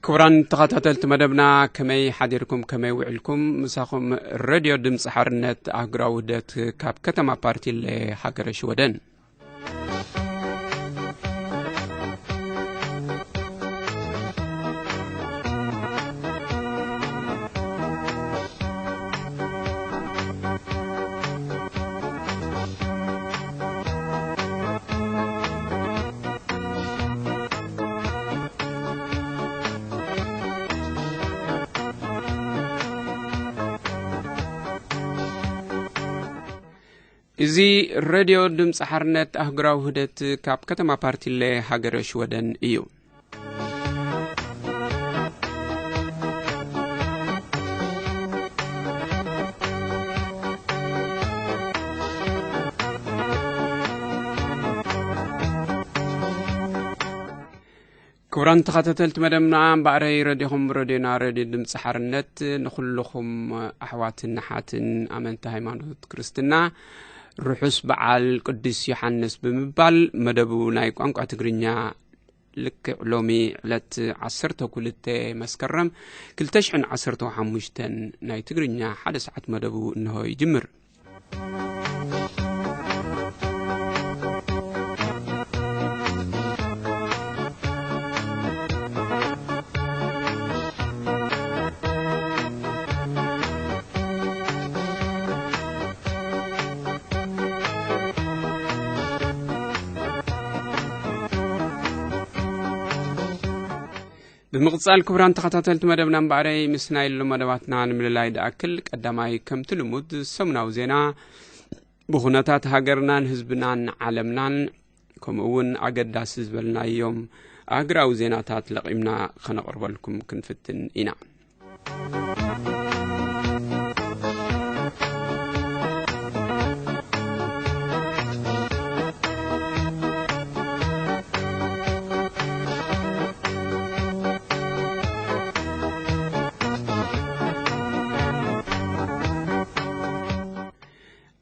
ክቡራን ተኸታተልቲ መደብና፣ ከመይ ሓዲርኩም፣ ከመይ ውዕልኩም? ምሳኹም ሬድዮ ድምፂ ሓርነት ኣህጉራዊ ውህደት ካብ ከተማ ፓርቲለ ሃገረ ሽወደን። እዚ ሬድዮ ድምፂ ሓርነት ኣህጉራዊ ውህደት ካብ ከተማ ፓርቲለ ሃገረ ሽወደን እዩ። ክቡራን ተኸታተልቲ መደብና፣ እምበኣረይ ረድዮኹም ረድዮና፣ ረድዮ ድምፂ ሓርነት፣ ንኹልኹም ኣሕዋትን ኣሓትን ኣመንቲ ሃይማኖት ክርስትና ርሑስ በዓል ቅዱስ ዮሓንስ ብምባል፣ መደቡ ናይ ቋንቋ ትግርኛ ልክዕ ሎሚ ዕለት ዓሰርተ ክልተ መስከረም ክልተ ሽሕን ዓሰርተ ሓሙሽተን ናይ ትግርኛ ሓደ ሰዓት መደቡ እንሆ ይጅምር። ብምቕጻል፣ ክቡራን ተኸታተልቲ መደብና፣ እምበኣረይ ምስ ናይ ሎ መደባትና ንምልላይ ድኣክል፣ ቀዳማይ ከምቲ ልሙድ ሰሙናዊ ዜና፣ ብኹነታት ሃገርናን ህዝብናን ዓለምናን፣ ከምኡ እውን ኣገዳሲ ዝበልናዮም ኣህግራዊ ዜናታት ለቒምና ከነቕርበልኩም ክንፍትን ኢና።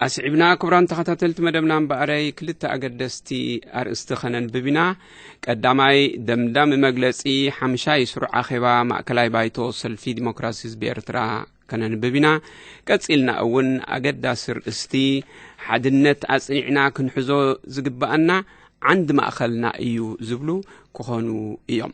ኣስዒብና፣ ክቡራን ተኸታተልቲ መደብና፣ እምበኣረይ ክልተ ኣገደስቲ ኣርእስቲ ኸነንብብ ኢና። ቀዳማይ፣ ደምዳሚ መግለጺ ሓምሻይ ስሩዕ ኣኼባ ማእከላይ ባይቶ ሰልፊ ዲሞክራሲ ህዝቢ ኤርትራ ከነንብብ ኢና። ቀጺልና እውን ኣገዳሲ ርእስቲ፣ ሓድነት ኣጽኒዕና ክንሕዞ ዝግብኣና ዓንዲ ማእከልና እዩ ዝብሉ ክኾኑ እዮም።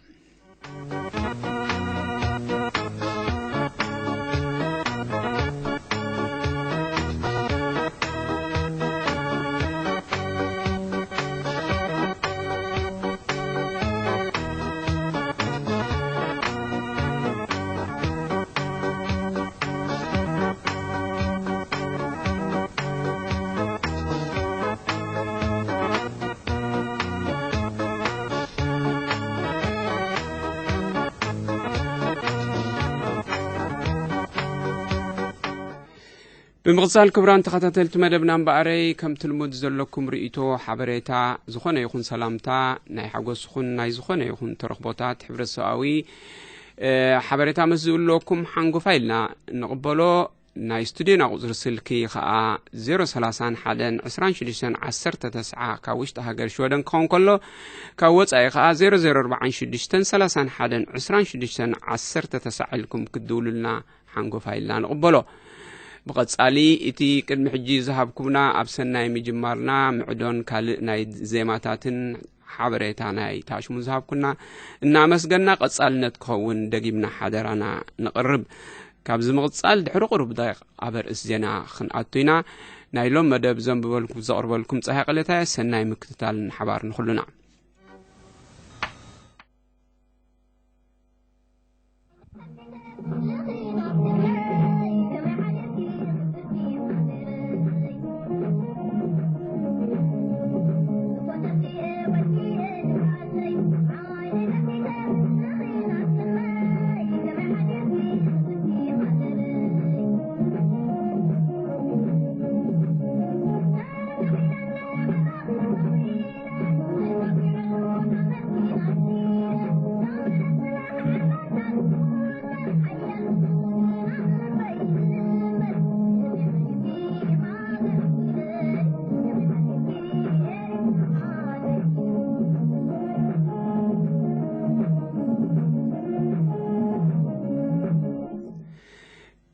ብምቕጻል፣ ክቡራን ተኸታተልቲ መደብና፣ እምበኣረይ ከምቲ ልሙድ ዘለኩም ርእይቶ፣ ሓበሬታ፣ ዝኾነ ይኹን ሰላምታ፣ ናይ ሓጎስ ይኹን ናይ ዝኾነ ይኹን ተረኽቦታት ሕብረተሰብኣዊ፣ እ፣ ሓበሬታ ምስ ዝህልወኩም ሓንጎፋይ ኢልና ንቕበሎ። ናይ ስቱድዮና ቁጽሪ ስልኪ ኸኣ ዜሮ ሰላሳን ሓደን ዕስራን ሽዱሽተን ዓሰርተ ተስዓ ካብ ውሽጢ ሃገር ሽወደን ክኸውን ከሎ፣ ካብ ወጻኢ ኸኣ ዜሮ ዜሮ ኣርባዓን ሽዱሽተን ሰላሳን ሓደን ዕስራን ሽዱሽተን ዓሰርተ ተስዓ ኢልኩም ክትድውሉልና ሓንጎፋይ ኢልና ንቕበሎ። ብቐጻሊ እቲ ቅድሚ ሕጂ ዝሃብኩምና ኣብ ሰናይ ምጅማርና ምዕዶን ካልእ ናይ ዜማታትን ሓበሬታ ናይ ታሽሙን ዝሃብኩና እናመስገና፣ ቀጻልነት ክኸውን ደጊምና ሓደራና ንቕርብ። ካብዚ ምቕጻል ድሕሪ ቁሩብ ደቂቕ ኣብ ኣርእስቲ ዜና ክንኣቱ ኢና። ናይ ሎም መደብ ዘንብበልኩም ዘቕርበልኩም ጸሃይ ቀለታየ። ሰናይ ምክትታል ንሓባር ንኹልና።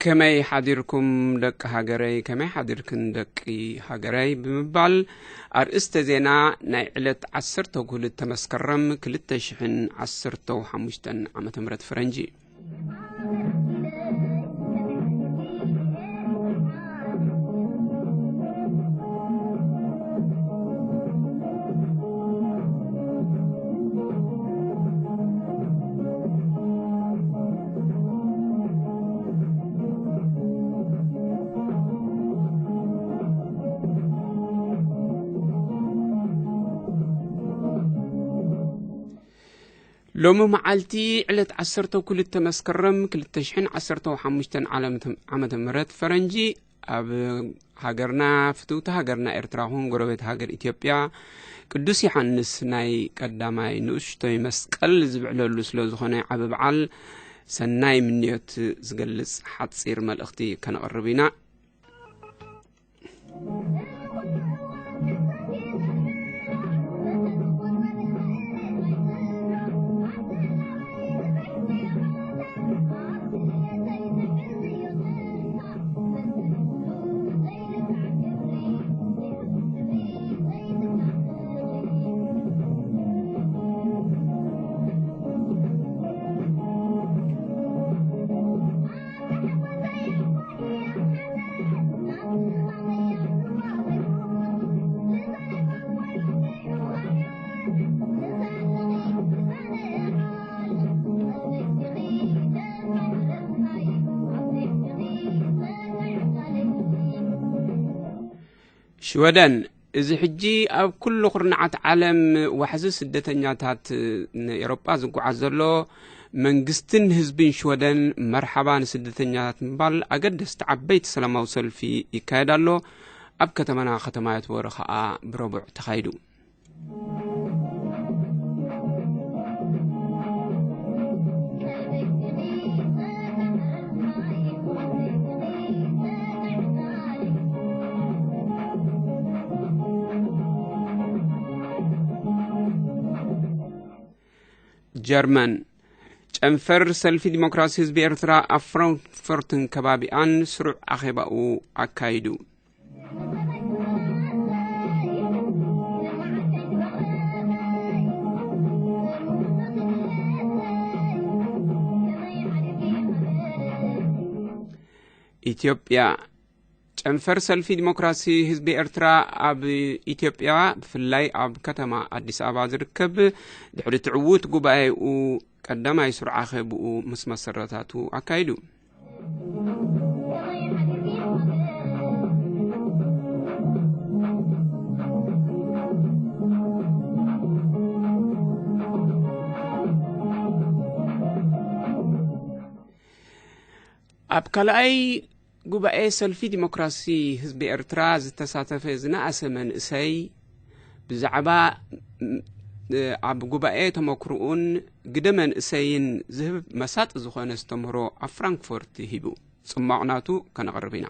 ከመይ ሓዲርኩም ደቂ ሃገረይ፣ ከመይ ሓዲርክን ደቂ ሃገረይ ብምባል ኣርእስተ ዜና ናይ ዕለት ዓሰርተ ክልተ መስከረም ክልተ ሽሕን ዓሰርተ ሓሙሽተን ዓመተ ምህረት ፈረንጂ። ሎሚ መዓልቲ ዕለት ዓሰርተ ክልተ መስከረም ክልተ ሽሕን ዓሰርተ ሓሙሽተን ዓለምተ-፣ ዓመተ ምህረት ፈረንጂ ኣብ ሃገርና፣ ፍትውቲ ሃገርና ኤርትራ ኹን ጎረቤት ሃገር ኢትዮጵያ፣ ቅዱስ ዮሓንስ ናይ ቀዳማይ ንእሽቶይ መስቀል ዝብዕለሉ ስለ ዝኾነ ዓቢ በዓል ሰናይ ምንዮት ዝገልጽ ሓጺር መልእኽቲ ከነቕርብ ኢና። ሽወደን፣ እዚ ሕጂ ኣብ ኩሉ ኩርናዓት ዓለም ዋሕዚ ስደተኛታት ንኤውሮጳ ዝጓዓዝ ዘሎ፣ መንግስትን ህዝብን ሽወደን መርሓባ ንስደተኛታት ምባል ኣገደስቲ ዓበይቲ ሰላማዊ ሰልፊ ይካየድ ኣሎ። ኣብ ከተማና ከተማ የትቦሪ ከኣ ብረቡዕ ተኻይዱ። ጀርመን፣ ጨንፈር ሰልፊ ዲሞክራሲ ህዝቢ ኤርትራ ኣብ ፍራንክፈርትን ከባቢኣን ስሩዕ ኣኼባኡ ኣካይዱ። ኢትዮጵያ፣ ጨንፈር ሰልፊ ዲሞክራሲ ህዝቢ ኤርትራ ኣብ ኢትዮጵያ፣ ብፍላይ ኣብ ከተማ ኣዲስ ኣበባ ዝርከብ፣ ድሕሪ ትዕዉት ጉባኤኡ ቀዳማይ ስሩዕ ኣኼብኡ ምስ መሰረታቱ ኣካይዱ። ኣብ ካልኣይ ጉባኤ ሰልፊ ዲሞክራሲ ህዝቢ ኤርትራ ዝተሳተፈ ዝነኣሰ መንእሰይ፣ ብዛዕባ፣ ም-፣ ኣብ ጉባኤ ተመክሮኡን ግደ መንእሰይን ዝህብ መሳጢ ዝኾነ ኣስተምህሮ ኣብ ፍራንክፎርት ሂቡ። ጽማቕ ናቱ ከነቕርብ ኢና።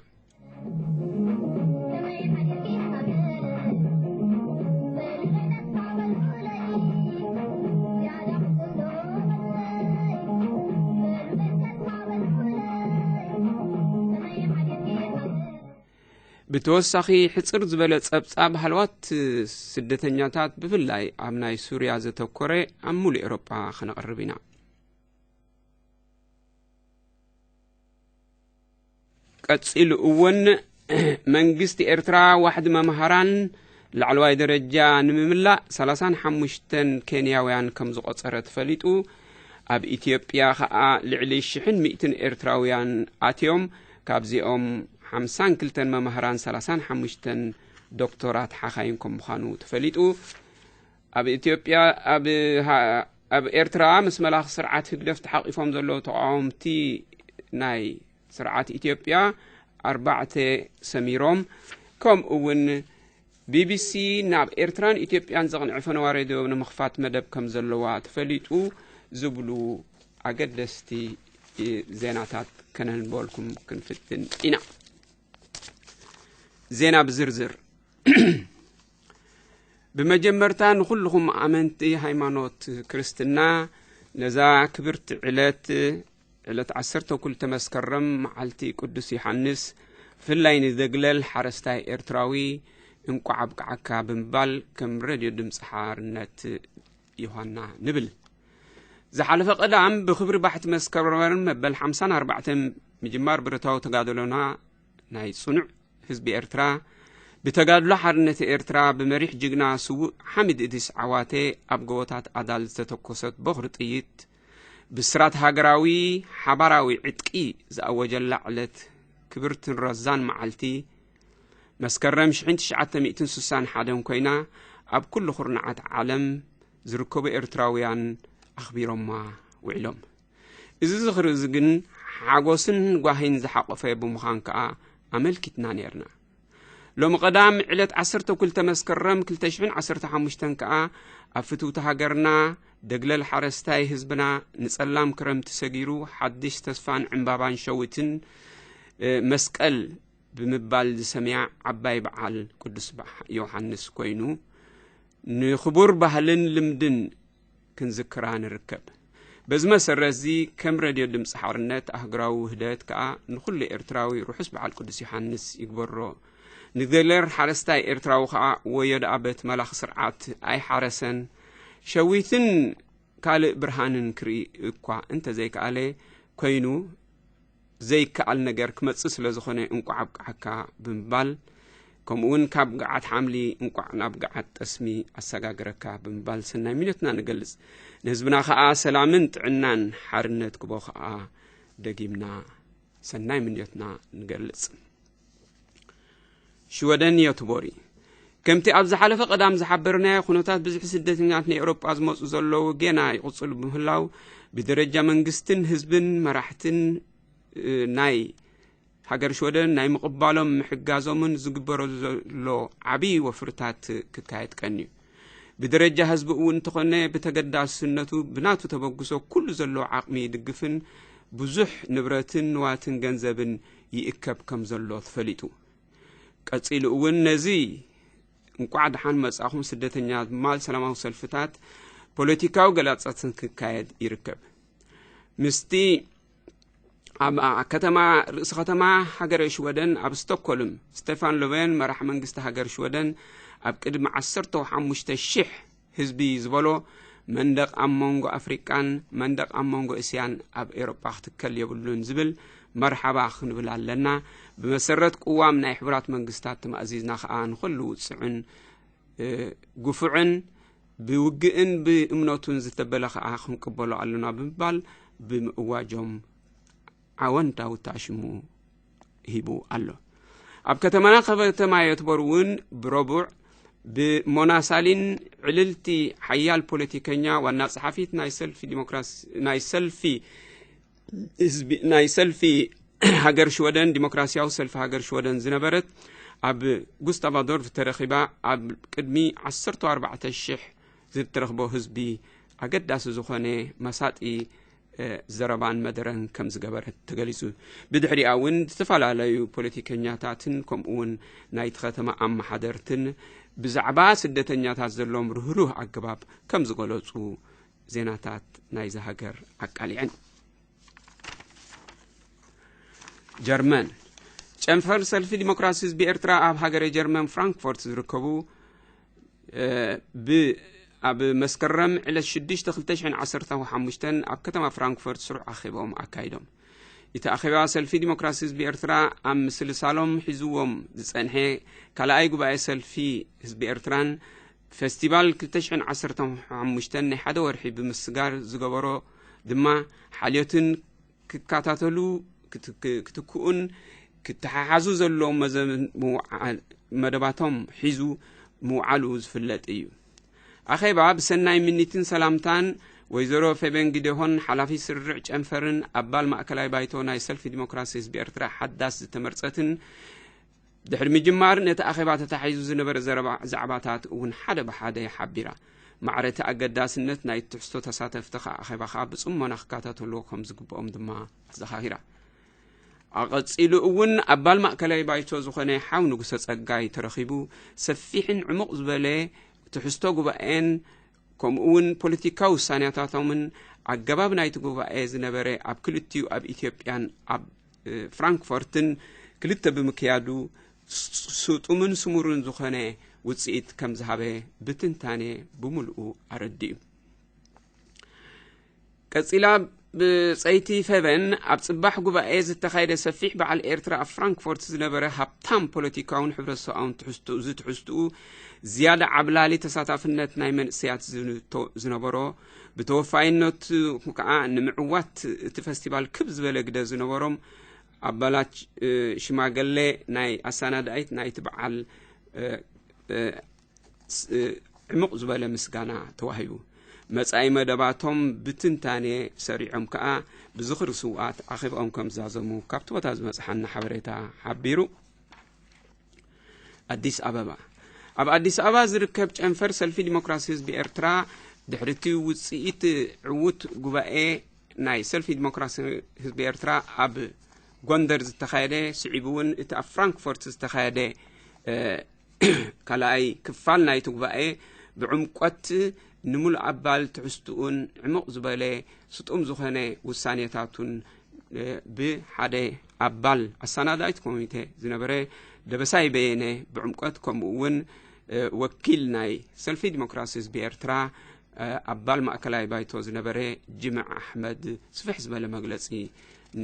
ብተወሳኺ፣ ሕጽር ዝበለ ጸብጻብ ሃለዋት ስደተኛታት፣ ብፍላይ ኣብ ናይ ሱርያ ዘተኮረ፣ ኣብ ሙሉእ ኤውሮጳ ከነቕርብ ኢና። ቀጺሉ እውን፣ መንግስቲ ኤርትራ ዋሕዲ መምሃራን ላዕለዋይ ደረጃ ንምምላእ ሰላሳን ሓሙሽተን ኬንያውያን ከም ዝቖጸረ ተፈሊጡ። ኣብ ኢትዮጵያ ኸኣ ልዕሊ ሽሕን ሚእትን ኤርትራውያን ኣትዮም። ካብዚኦም ሓምሳን ክልተን መማህራን፣ ሰላሳን ሓሙሽተን ዶክተራት ሓኻይም ከም ምዃኑ ተፈሊጡ። ኣብ ኢትዮጵያ፣ ኣብ ሃ-፣ ኣብ ኤርትራ ምስ መላኺ ስርዓት ህግደፍ ተሓቒፎም ዘለዉ ተቓወምቲ ናይ ስርዓት ኢትዮጵያ ኣርባዕተ ሰሚሮም። ከምኡ እውን ቢቢሲ ናብ ኤርትራን ኢትዮጵያን ዘቕንዐ ፈነዋ ሬድዮ ንምኽፋት መደብ ከም ዘለዋ ተፈሊጡ ዝብሉ ኣገደስቲ ዜናታት ከነንበልኩም ክንፍትን ኢና። ዜና ብዝርዝር። ብመጀመርታ ንኹልኹም ኣመንቲ ሃይማኖት ክርስትና ነዛ ክብርቲ ዕለት ዕለት ዓሰርተ ክልተ መስከረም መዓልቲ ቅዱስ ዮሃንስ፣ ብፍላይ ንደግለል ሓረስታይ ኤርትራዊ እንቋዕ ኣብቅዓካ ብምባል ከም ሬድዮ ድምፂ ሓርነት ዮሃና ንብል። ዝሓለፈ ቀዳም ብኽብሪ ባሕቲ መስከረም መበል ሓምሳን ኣርባዕተን ምጅማር ብረታዊ ተጋድሎና ናይ ጽኑዕ ህዝቢ ኤርትራ፣ ብተጋድሎ ሓርነት ኤርትራ ብመሪሕ ጅግና ስዉእ ሓሚድ እድሪስ ዓዋተ ኣብ ጎቦታት ኣዳል ዝተተኮሰት ቦኽሪ ጥይት፣ ብስራት ሃገራዊ ሓባራዊ ዕጥቂ ዝኣወጀላ ዕለት፣ ክብርትን ረዛን መዓልቲ መስከረም ሽሕን ትሽዓተ ሚእትን ስሳን ሓደን ኮይና፣ ኣብ ኩሉ ኩርናዓት ዓለም ዝርከቡ ኤርትራውያን ኣኽቢሮማ ውዒሎም። እዚ ዝኽሪ እዚ ግን ሓጎስን ጓሂን ዝሓቆፈ ብምዃን ከኣ ኣመልኪትና ነርና። ሎሚ ቀዳም ዕለት ዓሰርተ ክልተ መስከረም ክልተ ሽሕን ዓሰርተ ሓሙሽተን ከኣ ኣብ ፍትውቲ ሃገርና፣ ደግለል ሓረስታይ ህዝብና ንጸላም ክረምቲ ሰጊሩ ሓድሽ ተስፋን ዕምባባን ሸዊትን፣ እ፣ መስቀል ብምባል ዝሰምያ ዓባይ በዓል ቅዱስ በዓ-፣ ዮሃንስ ኮይኑ፣ ንኽቡር ባህልን ልምድን ክንዝክራ ንርከብ። በዚ መሰረት እዚ ከም ሬድዮ ድምፂ ሓርነት ኣህግራዊ ውህደት ከኣ ንኹሉ ኤርትራዊ ርሑስ በዓል ቅዱስ ዮሃንስ ይግበሮ። ንደግለል ሓረስታይ ኤርትራዊ ከኣ ወዮ ደኣ በቲ መላኺ ስርዓት ኣይሓረሰን፣ ሸዊትን ካልእ ብርሃንን ክርኢ እኳ እንተዘይከኣለ ኮይኑ፣ ዘይከኣል ነገር ክመጽእ ስለ ዝኾነ እንቋዕ ኣብቅዓካ ብምባል፣ ከምኡውን ካብ ገዓት ሓምሊ እንቋዕ ናብ ገዓት ጠስሚ ኣሰጋግረካ ብምባል ሰናይ ምንዮትና ንገልጽ። ንህዝብና ከኣ ሰላምን ጥዕናን ሓርነት ክቦ ከኣ ደጊምና ሰናይ ምንዮትና ንገልጽ። ሽወደን ዮትቦሪ። ከምቲ ኣብ ዝሓለፈ ቀዳም ዝሓበርናዮ፣ ኩነታት ብዝሒ ስደተኛታት ንኤውሮጳ ዝመጹ ዘለዉ ጌና ይቕጽሉ ብምህላው፣ ብደረጃ መንግስትን ህዝብን መራሕትን፣ እ፣ ናይ ሃገር ሽወደን ናይ ምቕባሎም ምሕጋዞምን ዝግበሮ ዘሎ ዓብዪ ወፍርታት ክካየድ ቀንዩ። ብደረጃ ህዝቢ እውን እንተኾነ፣ ብተገዳስነቱ ብናቱ ተበግሶ ኩሉ ዘለዎ ዓቕሚ ይድግፍን ብዙሕ ንብረትን ንዋትን ገንዘብን ይእከብ ከም ዘሎ ተፈሊጡ። ቀጺሉ እውን ነዚ እንቋዕ ደሓን መጻኹም ስደተኛ ብምባል ሰላማዊ ሰልፍታት፣ ፖለቲካዊ ገላጻትን ክካየድ ይርከብ። ምስቲ ኣብ ከተማ፣ ርእሲ ከተማ ሃገረ ሽወደን ኣብ ስቶክሆልም፣ ስቴፋን ሎቬን መራሕ መንግስቲ ሃገር ሽወደን ኣብ ቅድሚ ዓሰርተ ሓሙሽተ ሽሕ ህዝቢ ዝበሎ መንደቕ ኣብ መንጎ ኣፍሪቃን መንደቕ ኣብ መንጎ እስያን ኣብ ኤውሮጳ ክትከል የብሉን ዝብል መርሓባ ክንብል ኣለና። ብመሰረት ቅዋም ናይ ሕቡራት መንግስታት ተማእዚዝና ከኣ ንኹሉ ውጹዕን፣ እ፣ ግፉዕን ብውግእን ብእምነቱን ዝተበለ ከኣ ክንቅበሎ ኣለና ብምባል ብምእዋጆም ኣወንታዊ ታሽሙ ሂቡ ኣሎ። ኣብ ከተማና ከተማ ዮትቦር እውን ብረቡዕ ብሞና ሳሊን ዕልልቲ ሓያል ፖለቲከኛ ዋና ጸሓፊት ናይ ሰልፊ ዲሞክራሲ፣ ናይ ሰልፊ ህዝቢ፣ ናይ ሰልፊ ሃገር ሽወደን፣ ዲሞክራሲያዊ ሰልፊ ሃገር ሽወደን ዝነበረት፣ ኣብ ጉስታቭ ኣዶልፍ ተረኺባ ኣብ ቅድሚ ዓሰርተ ኣርባዕተ ሽሕ ዝተረኽቦ ህዝቢ ኣገዳሲ ዝኾነ መሳጢ፣ እ፣ ዘረባን መደረን ከም ዝገበረት ተገሊጹ። ብድሕሪኣ እውን ዝተፈላለዩ ፖለቲከኛታትን ከምኡ እውን ናይቲ ከተማ ኣመሓደርትን ብዛዕባ ስደተኛታት ዘለዎም ርህሩህ ኣገባብ ከም ዝገለጹ ዜናታት ናይዚ ሃገር ኣቃሊዐን። ጀርመን። ጨንፈር ሰልፊ ዲሞክራሲ ህዝቢ ኤርትራ ኣብ ሃገረ ጀርመን ፍራንክፎርት ዝርከቡ፣ እ፣ ብ-፣ ኣብ መስከረም ዕለት ሽዱሽተ ክልተ ሽሕን ዓሰርተ ሓሙሽተን ኣብ ከተማ ፍራንክፎርት ስሩዕ ኣኼባኦም ኣካይዶም። እቲ ኣኼባ ሰልፊ ዲሞክራሲ ህዝቢ ኤርትራ ኣብ ምስልሳሎም ሒዝዎም ዝጸንሐ ካልኣይ ጉባኤ ሰልፊ ህዝቢ ኤርትራን ፈስቲቫል ክልተ ሽሕን ዓሰርተ ሓሙሽተን ናይ ሓደ ወርሒ ብምስጋር ዝገበሮ ድማ ሓልዮትን ክከታተሉ፣ ክት-፣ ክ-፣ ክትክኡን ክተሓሓዙ ዘለዎም መዘ-፣ ምውዓ-፣ መደባቶም ሒዙ ምውዓሉ ዝፍለጥ እዩ። ኣኼባ ብሰናይ ምኒትን ሰላምታን ወይዘሮ ፌበን ጊደሆን፣ ሓላፊ ስርርዕ ጨንፈርን ኣባል ማእከላይ ባይቶ ናይ ሰልፊ ዲሞክራሲ ህዝቢ ኤርትራ ሓዳስ ዝተመርጸትን፣ ድሕሪ ምጅማር ነቲ ኣኼባ ተታሒዙ ዝነበረ ዘረባ፣ ዛዕባታት እውን ሓደ ብሓደ ሓቢራ። ማዕረ እቲ ኣገዳስነት ናይ ትሕዝቶ ተሳተፍቲ ከኣ ኣኼባ ከኣ ብጽሞና ክከታተልዎ ከም ዝግብኦም ድማ ኣዘኻኺራ። ኣቐጺሉ እውን ኣባል ማእከላይ ባይቶ ዝኾነ ሓው ንጉሰ ጸጋይ ተረኺቡ ሰፊሕን ዕሙቕ ዝበለ ትሕዝቶ ጉባኤን ከምኡ እውን ፖለቲካዊ ውሳኔታቶምን ኣገባብ ናይቲ ጉባኤ ዝነበረ ኣብ ክልቲኡ ኣብ ኢትዮጵያን ኣብ ፍራንክፈርትን ክልተ ብምክያዱ ስጡምን ስሙርን ዝኾነ ውፅኢት ከም ዝሃበ ብትንታኔ ብምልኡ ኣረዲኡ። ቀጺላ ብጸይቲ ፌቨን ኣብ ጽባሕ ጉባኤ ዝተኻየደ ሰፊሕ በዓል ኤርትራ ኣብ ፍራንክፎርት ዝነበረ ሃብታም ፖለቲካውን ሕብረተሰባውን ትሕዝትኡ እዚ ትሕዝትኡ ዝያዳ ዓብላሊ ተሳታፍነት ናይ መንእሰያት ዝንቶ- ዝነበሮ ብተወፋይነቱ ከዓ ንምዕዋት እቲ ፈስቲቫል ክብ ዝበለ ግደ ዝነበሮም ኣባላት ሽማገሌ ናይ ኣሳናዳኢት ናይቲ በዓል ዕሙቕ ዝበለ ምስጋና ተዋሂቡ። መጻኢ መደባቶም ብትንታኔ ሰሪዖም ከኣ ብዝኽሪ ስውኣት ዓኺብኦም ከም ዝዛዘሙ ካብቲ ቦታ ዝመጽሓና ሓበሬታ ሓቢሩ። ኣዲስ ኣበባ ኣብ ኣዲስ ኣበባ ዝርከብ ጨንፈር ሰልፊ ዲሞክራሲ ህዝቢ ኤርትራ ድሕሪቲ ውፅኢት ዕዉት ጉባኤ ናይ ሰልፊ ዲሞክራሲ ህዝቢ ኤርትራ ኣብ ጎንደር ዝተኻየደ ስዒቡ እውን እቲ ኣብ ፍራንክፎርት ዝተኻየደ ካልኣይ ክፋል ናይቲ ጉባኤ ብዕምቆት ንምሉእ ኣባል ትሕዝትኡን ዕሙቕ ዝበለ ስጡም ዝኾነ ውሳኔታቱን ብሓደ ኣባል ኣሰናዳኢት ኮሚቴ ዝነበረ ደበሳይ በየነ ብዕምቆት ከምኡ እውን ወኪል ናይ ሰልፊ ዲሞክራሲ ህዝቢ ኤርትራ ኣባል ማእከላይ ባይቶ ዝነበረ ጅምዕ ኣሕመድ ስፍሕ ዝበለ መግለጺ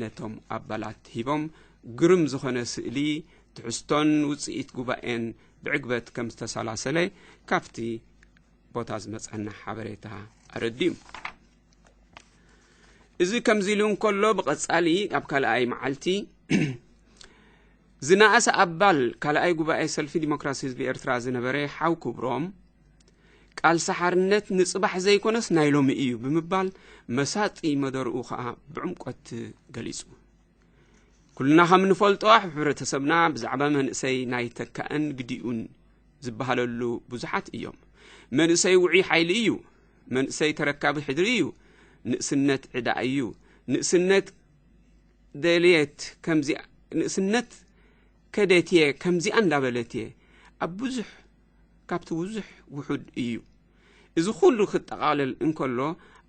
ነቶም ኣባላት ሂቦም ግርም ዝኾነ ስእሊ ትሕዝቶን ውፅኢት ጉባኤን ብዕግበት ከም ዝተሰላሰለ ካብቲ ቦታ ዝመፀና ሓበሬታ ኣረዲኡ። እዚ ከምዚ ኢሉ እንከሎ ብቐፃሊ ኣብ ካልኣይ መዓልቲ ዝነኣሰ ኣባል ካልኣይ ጉባኤ ሰልፊ ዲሞክራሲ ህዝቢ ኤርትራ ዝነበረ ሓው ክብሮም ቃልሲ ሓርነት ንፅባሕ ዘይኮነስ ናይ ሎሚ እዩ ብምባል መሳጢ መደርኡ ከዓ ብዕምቆት ገሊፁ። ኩልና ከም ንፈልጦ ኣብ ሕብረተሰብና ብዛዕባ መንእሰይ ናይ ተካእን ግዲኡን ዝበሃለሉ ብዙሓት እዮም። መንእሰይ ውዑይ ሓይሊ እዩ። መንእሰይ ተረካቢ ሕድሪ እዩ። ንእስነት ዕዳ እዩ። ንእስነት ደልየት ከምዚኣ ንእስነት ከደትየ ከምዚኣ እንዳበለትየ ኣብ ብዙሕ ካብቲ ብዙሕ ውሑድ እዩ። እዚ ኩሉ ክጠቓለል እንከሎ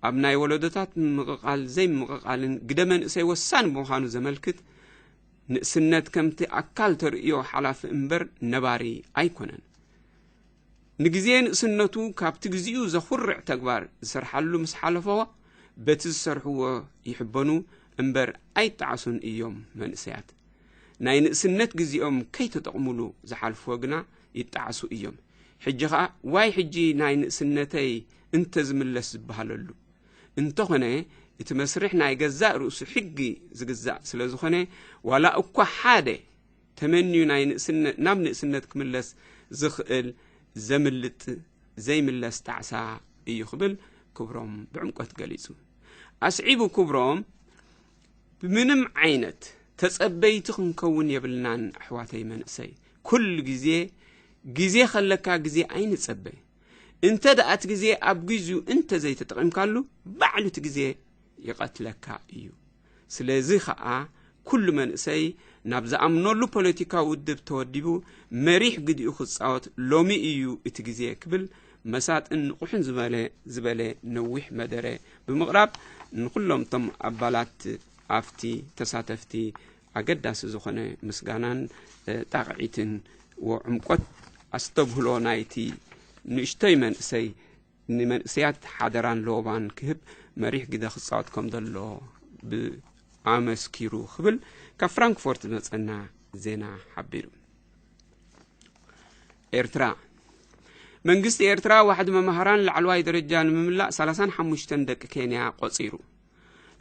ኣብ ናይ ወለዶታት ምምቕቓል ዘይምምቕቓልን ግደ መንእሰይ ወሳኒ ብምዃኑ ዘመልክት ንእስነት ከምቲ ኣካል ተርእዮ ሓላፊ እምበር ነባሪ ኣይኮነን። ንግዜ ንእስነቱ ካብቲ ግዚኡ ዘኹርዕ ተግባር ዝሰርሓሉ ምስ ሓለፎ በቲ ዝሰርሕዎ ይሕበኑ እምበር ኣይጠዓሱን እዮም መንእሰያት። ናይ ንእስነት ግዜኦም ከይተጠቕሙሉ ዝሓልፍዎ ግና ይጠዓሱ እዮም። ሕጂ ኸኣ ዋይ ሕጂ ናይ ንእስነተይ እንተዝምለስ ዝበሃለሉ። እንተኾነ እቲ መስርሕ ናይ ገዛእ ርእሱ ሕጊ ዝግዛእ ስለ ዝኾነ ዋላ እኳ ሓደ ተመንዩ ናይ ንእስነት ናብ ንእስነት ክምለስ ዝኽእል ዘምልጥ ዘይምለስ ጣዕሳ እዩ ክብል ክብሮም ብዕምቆት ገሊጹ። ኣስዒቡ ክብሮም ብምንም ዓይነት ተጸበይቲ ክንከውን የብልናን ኣሕዋተይ መንእሰይ ኩሉ ግዜ ግዜ ከለካ ግዜ ኣይንጸበ እንተ ደኣ እቲ ግዜ ኣብ ግዜኡ እንተ ዘይተጠቒምካሉ ባዕሉ እቲ ግዜ ይቐትለካ እዩ። ስለዚ ኸኣ ኩሉ መንእሰይ ናብ ዝኣምነሉ ፖለቲካዊ ውድብ ተወዲቡ መሪሕ ግዲኡ ክጻወት ሎሚ እዩ እቲ ግዜ ክብል መሳጥን ንቑሕን ዝበለ ዝበለ ነዊሕ መደረ ብምቕራብ ንኹሎም እቶም ኣባላት ኣብቲ ተሳተፍቲ ኣገዳሲ ዝኾነ ምስጋናን ጣቕዒትን ወዕምቆት ኣስተብህሎ ናይቲ ንእሽቶይ መንእሰይ ንመንእሰያት ሓደራን ለወባን ክህብ መሪሕ ግደ ክጻወት ከም ዘሎ ብኣመስኪሩ ክብል ካብ ፍራንክፎርት ዝመጸና ዜና ሓቢሩ። ኤርትራ መንግስቲ ኤርትራ ዋሕዲ መማህራን ላዕለዋይ ደረጃ ንምምላእ ሰላሳን ሓሙሽተን ደቂ ኬንያ ቆጺሩ።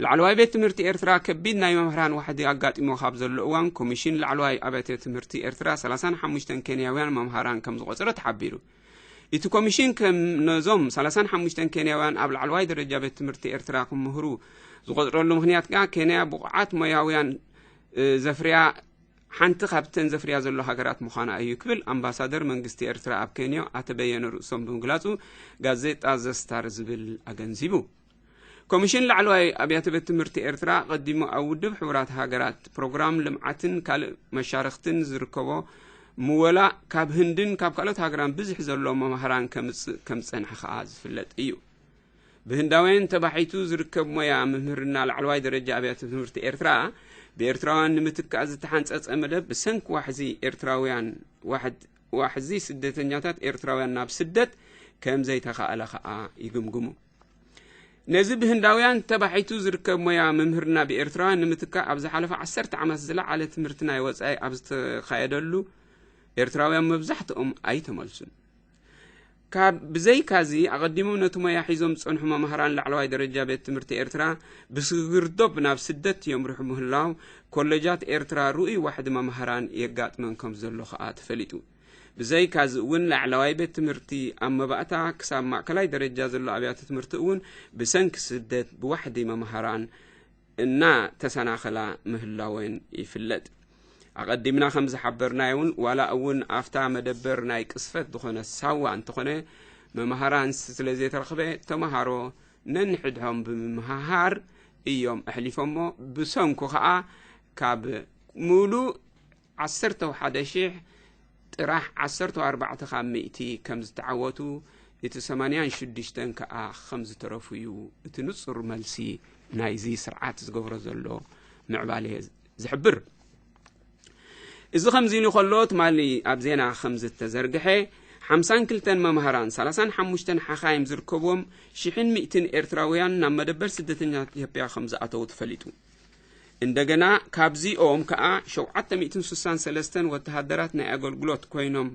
ላዕለዋይ ቤት ትምህርቲ ኤርትራ ከቢድ ናይ መምህራን ዋሕዲ ኣጋጢሞ ካብ ዘሎ እዋን ኮሚሽን ላዕለዋይ ኣብያተ ትምህርቲ ኤርትራ ሰላሳን ሓሙሽተን ኬንያውያን መምሃራን ከም ዝቆጸረ ተሓቢሩ። እቲ ኮሚሽን ከም ነዞም ሰላሳን ሓሙሽተን ኬንያውያን ኣብ ላዕለዋይ ደረጃ ቤት ትምህርቲ ኤርትራ ክምህሩ ዝቆጽረሉ ምኽንያት ከኣ ኬንያ ብቑዓት ሞያውያን ዘፍርያ ሓንቲ ካብተን ዘፍርያ ዘሎ ሃገራት ምዃና እዩ ክብል ኣምባሳደር መንግስቲ ኤርትራ ኣብ ኬንዮ ኣቶ በየነ ርእሶም ብምግላጹ ጋዜጣ ዘስታር ዝብል ኣገንዚቡ። ኮሚሽን ላዕለዋይ ኣብያተ ቤት ትምህርቲ ኤርትራ ቀዲሙ ኣብ ውድብ ሕቡራት ሃገራት ፕሮግራም ልምዓትን ካልእ መሻርክትን ዝርከቦ ምወላ ካብ ህንድን ካብ ካልኦት ሃገራን ብዝሒ ዘለዎም መማህራን ከምጽእ ከም ዝጸንሐ ከኣ ዝፍለጥ እዩ። ብህንዳውያን ተባሒቱ ዝርከብ ሞያ ምምህርና ላዕለዋይ ደረጃ ኣብያተ ትምህርቲ ኤርትራ ብኤርትራውያን ንምትካእ ዝተሓንጸጸ መደብ ብሰንኪ ዋሕዚ ኤርትራውያን ዋሕድ- ዋሕዚ ስደተኛታት ኤርትራውያን ናብ ስደት ከም ዘይተኻእለ ከኣ ይግምግሙ። ነዚ ብህንዳውያን ተባሒቱ ዝርከብ ሞያ ምምህርና ብኤርትራውያን ንምትካእ ኣብ ዝሓለፈ ዓሰርተ ዓመት ዝለዓለ ትምህርቲ ናይ ወጻኢ ኣብ ዝተኻየደሉ ኤርትራውያን መብዛሕትኦም ኣይተመልሱን። ካብ ብዘይካዚ ኣቐዲሞም ነቲ ሞያ ሒዞም ዝጸንሑ መማህራን ላዕለዋይ ደረጃ ቤት ትምህርቲ ኤርትራ ብስግር ዶብ ናብ ስደት የምርሑ ምህላው ኮለጃት ኤርትራ ርኡይ ዋሕዲ መማህራን የጋጥመን ከም ዘሎ ከኣ ተፈሊጡ። ብዘይካዚ እውን ላዕለዋይ ቤት ትምህርቲ ኣብ መባእታ ክሳብ ማእከላይ ደረጃ ዘሎ ኣብያተ ትምህርቲ እውን ብሰንኪ ስደት ብዋሕዲ መማህራን እናተሰናኸላ ምህላወን ይፍለጥ። ኣቐዲምና ከም ዝሓበርናዮ እውን ዋላ እውን ኣብታ መደበር ናይ ቅስፈት ዝኾነ ሳዋ እንተኾነ መምሃራን ስለ ዘይተረኽበ ተምሃሮ ነንሕድሖም ብምምሃሃር እዮም ኣሕሊፎሞ። ብሰንኩ ከኣ ካብ ሙሉእ ዓሰርተ ሓደ ሽሕ ጥራሕ ዓሰርተ ኣርባዕተ ካብ ሚእቲ ከም ዝተዓወቱ እቲ ሰማንያን ሽዱሽተን ከኣ ከም ዝተረፉ እዩ እቲ ንጹር መልሲ ናይዚ ስርዓት ዝገብሮ ዘሎ ምዕባለ ዝሕብር። እዚ ከምዚ ኢሉ ከሎ ትማሊ ኣብ ዜና ከም ዝተዘርግሐ ሓምሳን ክልተን መምሃራን ሰላሳን ሓሙሽተን ሓኻይም ዝርከብዎም ሽሕን ሚእትን ኤርትራውያን ናብ መደበር ስደተኛታት ኢትዮጵያ ከም ዝኣተዉ ተፈሊጡ። እንደገና ካብዚኦም ከኣ ሸውዓተ ሚእትን ስሳን ሰለስተን ወተሃደራት ናይ ኣገልግሎት ኮይኖም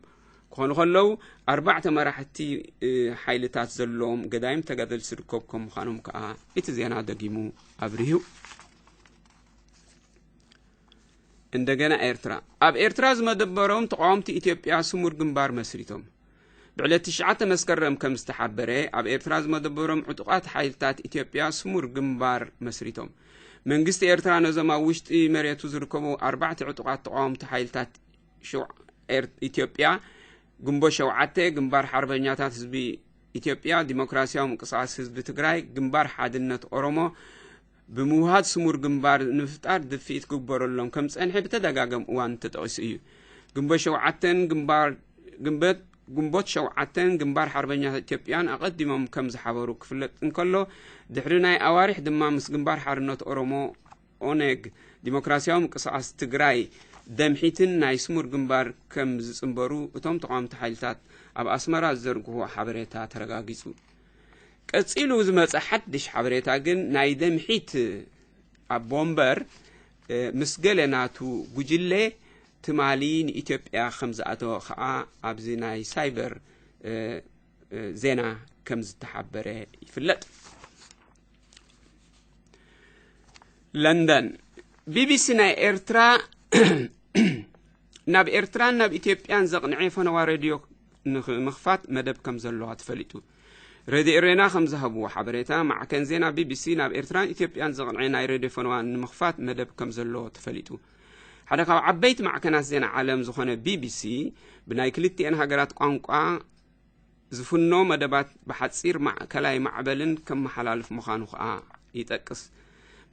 ክኾኑ ከለዉ ኣርባዕተ መራሕቲ ሓይልታት ዘለዎም ገዳይም ተጋደልቲ ዝርከቡ ከም ምዃኖም ከኣ እቲ ዜና ደጊሙ ኣብሪሁ። እንደገና ኤርትራ ኣብ ኤርትራ ዝመደበሮም ተቃወምቲ ኢትዮጵያ ስሙር ግንባር መስሪቶም። ብዕለት ትሽዓተ መስከረም ከም ዝተሓበረ ኣብ ኤርትራ ዝመደበሮም ዕጡቓት ሓይልታት ኢትዮጵያ ስሙር ግንባር መስሪቶም። መንግስቲ ኤርትራ ነዞም ኣብ ውሽጢ መሬቱ ዝርከቡ ኣርባዕተ ዕጡቓት ተቃወምቲ ሓይልታት ኢትዮጵያ ግንቦት ሸውዓተ ግንባር ሓርበኛታት ህዝቢ ኢትዮጵያ ዲሞክራሲያዊ ምንቅስቃስ ህዝቢ ትግራይ ግንባር ሓድነት ኦሮሞ ብምውሃድ ስሙር ግንባር ንምፍጣር ድፍኢት ክግበረሎም ከም ዝጸንሐ ብተደጋገም እዋን ተጠቒሱ እዩ። ግንቦት ሸውዓተን ግንባር ግንበት ግንቦት ሸውዓተን ግንባር ሓርበኛታት ኢትዮጵያን ኣቐዲሞም ከም ዝሓበሩ ክፍለጥ እንከሎ ድሕሪ ናይ ኣዋርሕ ድማ ምስ ግንባር ሓርነት ኦሮሞ ኦነግ ዲሞክራሲያዊ ምንቅስቃስ ትግራይ ደምሒትን ናይ ስሙር ግንባር ከም ዝጽንበሩ እቶም ተቃወምቲ ሓይልታት ኣብ ኣስመራ ዝዘርግሕዎ ሓበሬታ ተረጋጊጹ። ቀጺሉ ዝመጸ ሓድሽ ሓበሬታ ግን ናይ ደምሒት ኣቦ እምበር ምስ ገለ ናቱ ጉጅለ ትማሊ ንኢትዮጵያ ከም ዝኣተወ ከኣ ኣብዚ ናይ ሳይበር ዜና ከም ዝተሓበረ ይፍለጥ። ለንደን። ቢቢሲ ናይ ኤርትራ ናብ ኤርትራን ናብ ኢትዮጵያን ዘቕንዐ ፈነዋ ሬድዮ ንምኽፋት መደብ ከም ዘለዋ ተፈሊጡ። ሬድዮ ኤሬና ከም ዝሃብዎ ሓበሬታ ማዕከን ዜና ቢቢሲ ናብ ኤርትራን ኢትዮጵያን ዘቕንዐ ናይ ሬድዮ ፈነዋ ንምኽፋት መደብ ከም ዘለዎ ተፈሊጡ። ሓደ ካብ ዓበይቲ ማዕከናት ዜና ዓለም ዝኾነ ቢቢሲ ብናይ ክልቲኤን ሃገራት ቋንቋ ዝፍኖ መደባት ብሓጺር ማእከላይ ማዕበልን ከመሓላልፍ ምዃኑ ከኣ ይጠቅስ።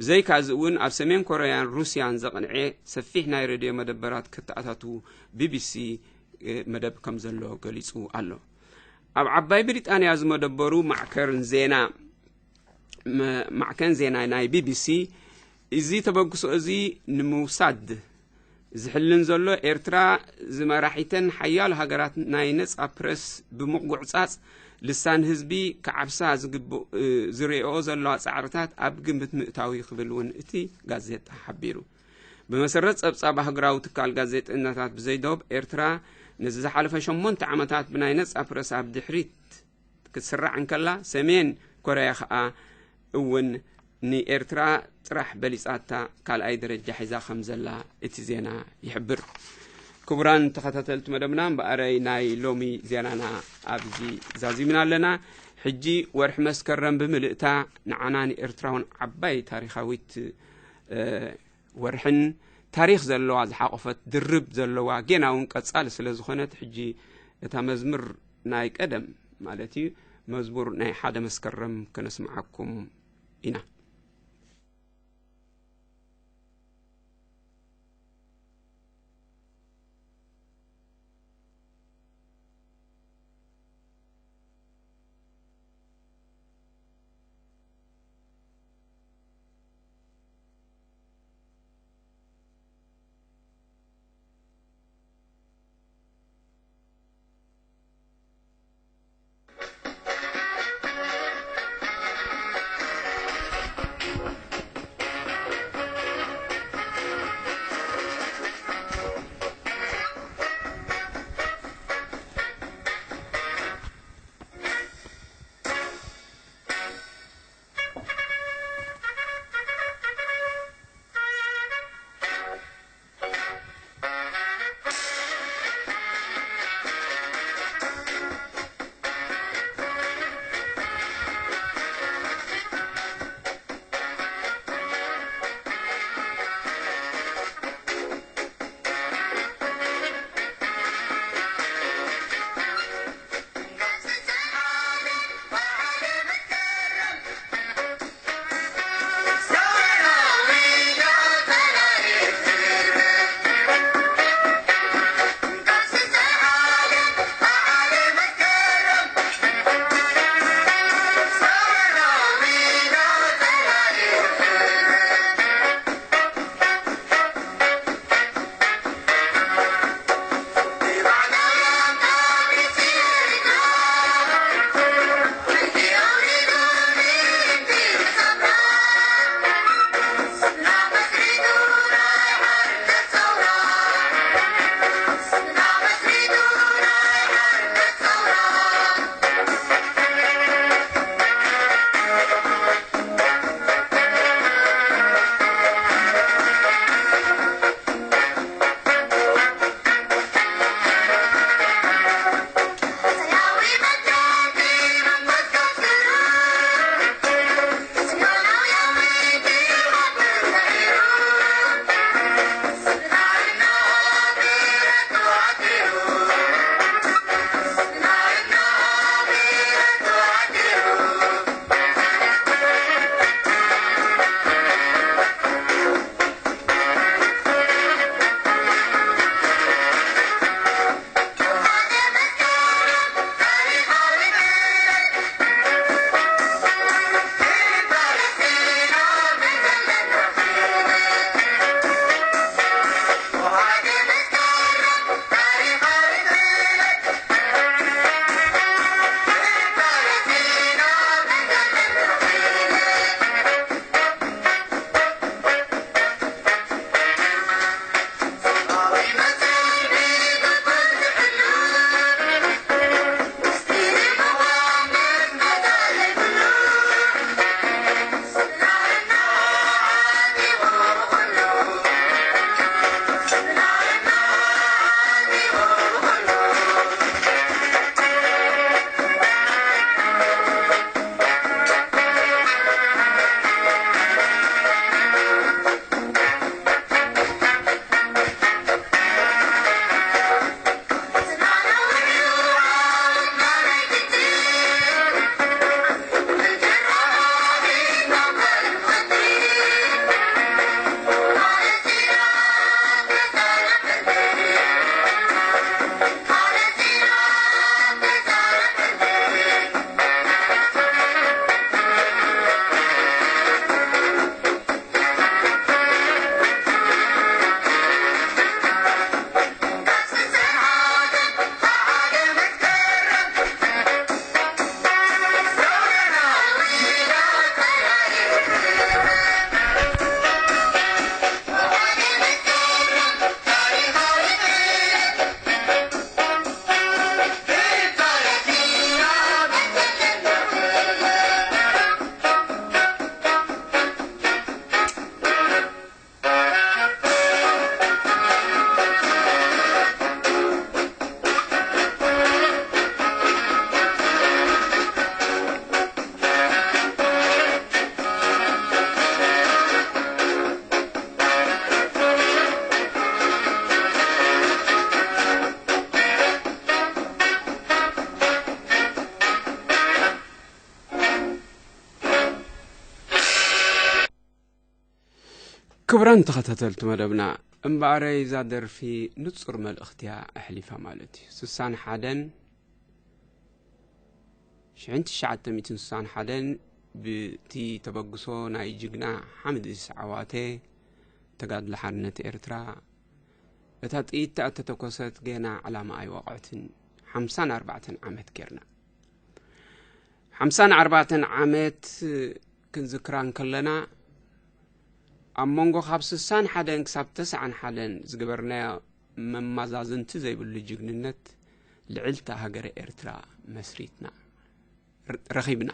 ብዘይካዚ እውን ኣብ ሰሜን ኮርያን ሩስያን ዘቕንዐ ሰፊሕ ናይ ሬድዮ መደበራት ከተኣታትዉ ቢቢሲ መደብ ከም ዘሎ ገሊጹ ኣሎ። ኣብ ዓባይ ብሪጣንያ ዝመደበሩ ማዕከርን ዜና ማዕከን ዜና ናይ ቢቢሲ እዚ ተበግሶ እዚ ንምውሳድ ዝሕልን ዘሎ ኤርትራ ዝመራሒተን ሓያሎ ሃገራት ናይ ነጻ ፕረስ ብምጉዕጻጽ ልሳን ህዝቢ ክዓብሳ ዝግብኦ ዘለዋ ጻዕርታት ኣብ ግምት ምእታው እዩ ክብል እውን እቲ ጋዜጣ ሓቢሩ። ብመሰረት ጸብጻብ ኣህጉራዊ ትካል ጋዜጠኛታት ብዘይዶብ ኤርትራ ነዚ ዝሓለፈ ሸሞንተ ዓመታት ብናይ ነጻ ፕረስ ኣብ ድሕሪት ክትስራዕ እንከላ ሰሜን ኮርያ ከኣ እውን ንኤርትራ ጥራሕ በሊጻታ ካልኣይ ደረጃ ሒዛ ከም ዘላ እቲ ዜና ይሕብር። ክቡራን ተኸታተልቲ መደብና እምበኣረይ ናይ ሎሚ ዜናና ኣብዚ ዛዚምና ኣለና። ሕጂ ወርሒ መስከረም ብምልእታ ንዓና ንኤርትራውን ዓባይ ታሪኻዊት ወርሕን ታሪኽ ዘለዋ ዝሓቆፈት ድርብ ዘለዋ ጌና እውን ቀጻሊ ስለ ዝኾነት ሕጂ እታ መዝሙር ናይ ቀደም ማለት እዩ መዝሙር ናይ ሓደ መስከረም ከነስምዓኩም ኢና። ክቡራን ተኸታተልቲ መደብና፣ እምበኣረይ እዛ ደርፊ ንጹር መልእኽቲ እያ ኣሕሊፋ ማለት እዩ። ስሳን ሓደን ሽሕን ትሽዓተ ሚእትን ስሳን ሓደን ብቲ ተበግሶ ናይ ጅግና ሓምድ ኢሳ ዓዋተ ተጋድሎ ሓርነት ኤርትራ፣ እታ ጥይት እተተኮሰት ገና ዕላማ ኣይወቕዐትን፣ ሓምሳን ኣርባዕተን ዓመት ጌርና። ሓምሳን ኣርባዕተን ዓመት ክንዝክራ እንከለና፣ ኣብ መንጎ ካብ ስሳን ሓደን ክሳብ ተስዓን ሓደን ዝገበርናዮ መመዛዝንቲ ዘይብሉ ጅግንነት፣ ልዕልቲ ሃገረ ኤርትራ መስሪትና፣ ር-፣ ረኺብና።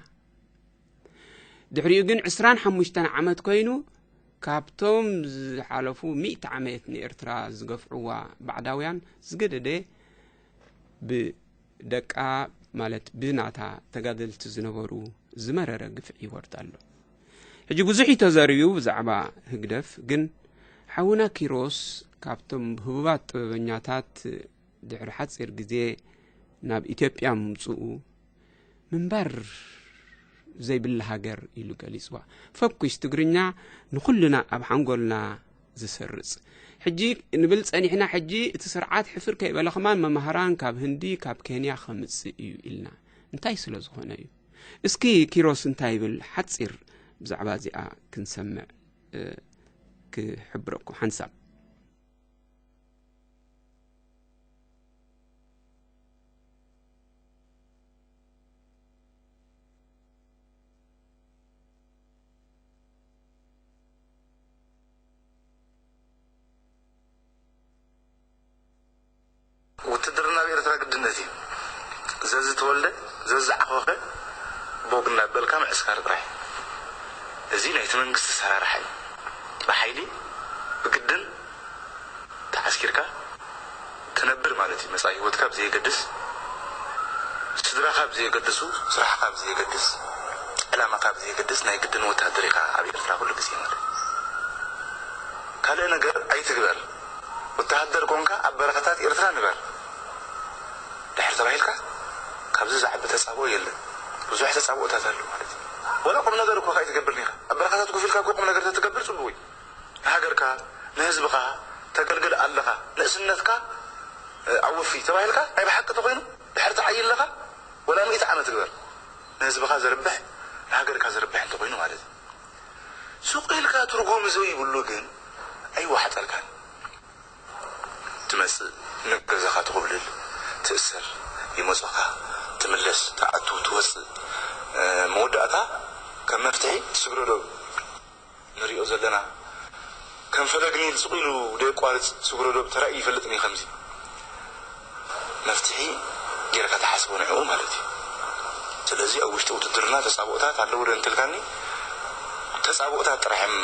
ድሕሪኡ ግን ዕስራን ሓሙሽተን ዓመት ኮይኑ፣ ካብቶም ዝሓለፉ ሚእቲ ዓመት ንኤርትራ ዝገፍዕዋ ባዕዳውያን ዝገደደ፣ ብደቃ፣ ማለት ብናታ ተጋደልቲ ዝነበሩ ዝመረረ ግፍዒ ይወርድ ኣሎ። ሕጂ ብዙሕ እዩ ተዘርዩ ብዛዕባ ህግደፍ፣ ግን ሓውና ኪሮስ ካብቶም ህቡባት ጥበበኛታት ድሕሪ ሓጺር ግዜ ናብ ኢትዮጵያ ምምጽኡ፣ ምንባር ዘይብላ ሃገር ኢሉ ገሊጽዋ። ፈኩስ ትግርኛ ንኹልና ኣብ ሓንጎልና ዝሰርጽ። ሕጂ ንብል ጸኒሕና፣ ሕጂ እቲ ስርዓት ሕፍር ከይበለ ከማን መማህራን ካብ ህንዲ፣ ካብ ኬንያ ከምጽእ እዩ ኢልና። እንታይ ስለ ዝኾነ እዩ? እስኪ ኪሮስ እንታይ ይብል? ሓጺር ብዛዕባ እዚኣ ክንሰምዕ፣ እ፣ ክሕብረኩም ሓንሳብ። ውትድርና ኣብ ኤርትራ ግድነት እዩ። ዘዝተወልደ፣ ዘዝዓኾኸ፣ ቦግ እናበልካ ምዕስካር ጥራሕ። እዚ ናይቲ መንግስቲ ኣሰራርሓ እዩ። ብሓይሊ፣ ብግድን ተዓስኪርካ ትነብር ማለት እዩ። መጻኢ ህይወትካ ብዘየገድስ፣ ስድራኻ ብዘየገድሱ፣ ስራሕኻ ብዘየገድስ፣ ዕላማኻ ብዘየገድስ፣ ናይ ግድን ወታደር ኢኻ ኣብ ኤርትራ ኩሉ ግዜ ማለት እዩ። ካልእ ነገር ኣይትግበር። ወተሃደር ኮንካ ኣብ በረኻታት ኤርትራ ንበር። ድሕር ተባሂልካ ካብዚ ዝዓቢ ተጻብኦ የለን። ብዙሕ ተጻብኦታት ኣሎ ማለት እዩ። ወላ ቁም ነገር እኮ ከኣ ኣይትገብርን ኢኻ። ኣብ በረኻታት ኮፍ ኢልካ እኮ ቁም ነገር ተትገብር ጽቡቕ እዩ። ንሃገርካ፣ ንህዝብኻ ተገልግል ኣለኻ። ንእስነትካ፣ እ፣ ኣወፊ ተባሂልካ ናይ ብሓቂ ተኾይኑ ድሕር ትዓዪ ኣለኻ። ወላ ሚእቲ ዓመት ግበር። ንህዝብኻ ዘርብሕ፣ ንሃገርካ ዘርብሕ እንተኾይኑ ማለት እዩ። ሱቕ ኢልካ ትርጉም ዘይብሉ ግን ኣይወሓጠልካን። ትመጽእ፣ ንገዛኻ ትኹብልል፣ ትእሰር፣ ይመጾኻ፣ ትምለስ፣ ትኣቱ፣ ትወጽእ። እ፣ መወዳእታ ከም መፍትሒ ትስግሮ ዶ ንሪኦ ዘለና ከም ፈለግ ኒል ስቕ ኢሉ ደየቋርጽ ስግሮ ዶብ ተራእዩ ይፈልጥን እዩ ከምዚ። መፍትሒ ጌርካ ትሓስቦ ንዕኡ ማለት እዩ። ስለዚ ኣብ ውሽጢ ውትድርና ተጻብኦታት ኣለዉ ዶ እንትልካኒ፣ ተጻብኦታት ጥራሕ እዮም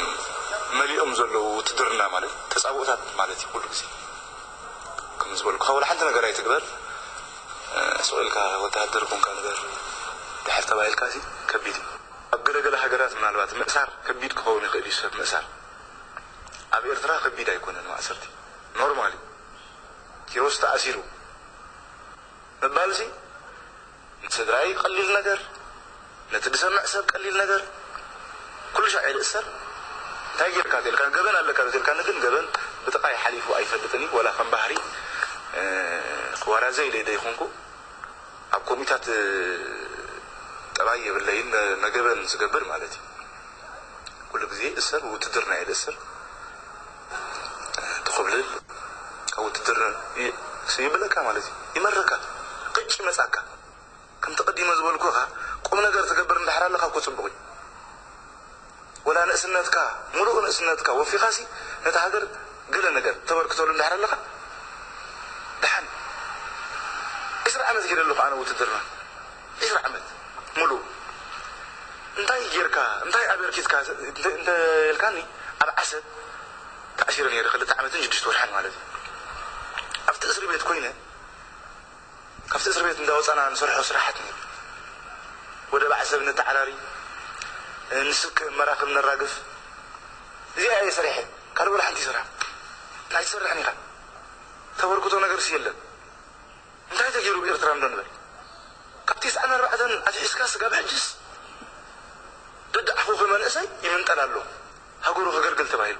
መሊኦም ዘለዉ። ውትድርና ማለት ተጻብኦታት ማለት እዩ ኩሉ ግዜ። ከም ዝበልኩኻ ወላ ሓንቲ ነገር ኣይትግበር። እ፣ ስቕ ኢልካ ወተሃደር ኮንካ ንበር ድሕር ተባሂልካ ሲ ከቢድ እዩ። ኣብ ገለገለ ሃገራት ምናልባት ምእሳር ከቢድ ክኸውን ይኽእል እዩ፣ ሰብ ምእሳር። ኣብ ኤርትራ ከቢድ ኣይኮነን ማእሰርቲ፣ ኖርማል እዩ። ኪሮስ ተኣሲሩ ምባልሲ ንስድራይ ቀሊል ነገር፣ ነቲ ዝሰምዕ ሰብ ቀሊል ነገር። ኩሉ ሻዕ እየ ዝእሰር። እንታይ ጌርካ ተልካ፣ ገበን ኣለካ ተልካ፣ ግን ገበን ብጥቓይ ሓሊፉ ኣይፈልጥን እዩ። ወላ ከም ባህሪ፣ እ፣ ክዋራዘ ኢለ ዘይኮንኩ፣ ኣብ ኮሚታት፣ እ፣ ጠባይ የብለይን፣ ነ-፣ ነገበን ዝገብር ማለት እዩ። ኩሉ ግዜ እሰር፣ ውትድርና እየ ዝእስር። ትኹብልል፣ ካብ ውትድርና ይ-፣ ይብለካ ማለት እዩ። ይመረካ፣ ቅጭ ይመጻካ። ከምቲ ቀዲመ ዝበልኩኻ፣ ቁም ነገር ትገብር እንድሕር ኣለኻ እኮ ጽቡቕ እዩ። ወላ ንእስነትካ፣ ሙሉእ ንእስነትካ ወፊኻሲ ነታ ሃገር ገለ ነገር ተበርክተሉ እንድሕር ኣለኻ፣ ደሓን። ዒስራ ዓመት ገይረ ኣለኹ ኣነ ውትድርና። ዒስራ ዓመት ሙሉእ። እንታይ ጌርካ፣ እንታይ ኣበርኪትካ እንተ፣ እንተ ኢልካኒ፣ ኣብ ዓሰብ ተኣሲረ ነይረ፣ ክልተ ዓመትን ሽዱሽተ ወርሕን ማለት እዩ። ኣብቲ እስሪ ቤት ኮይነ፣ ካብቲ እስሪ ቤት እንዳወጻና ንሰርሖ ስራሓት ነይሩ። ወደብ ዓሰብ ነተዓራሪ፣ ንስክም መራኽብ ነራግፍ። እዚኣ እየ ሰሪሐ። ካልእ ወላ ሓንቲ ስራሕ ኣይትሰርሕን ኢኻ። ተበርክቶ ነገርስ የለን። እንታይ ተገይሩ ብኤርትራ እንዶ ንበል? ካብ ተስዓን ኣርባዕተን ኣትሒዝካ ስጋብ ሕጅስ ደድዓኹ መንእሰይ ይምንጠል ኣሎ። ሃገሩ ከገልግል ተባሂሉ።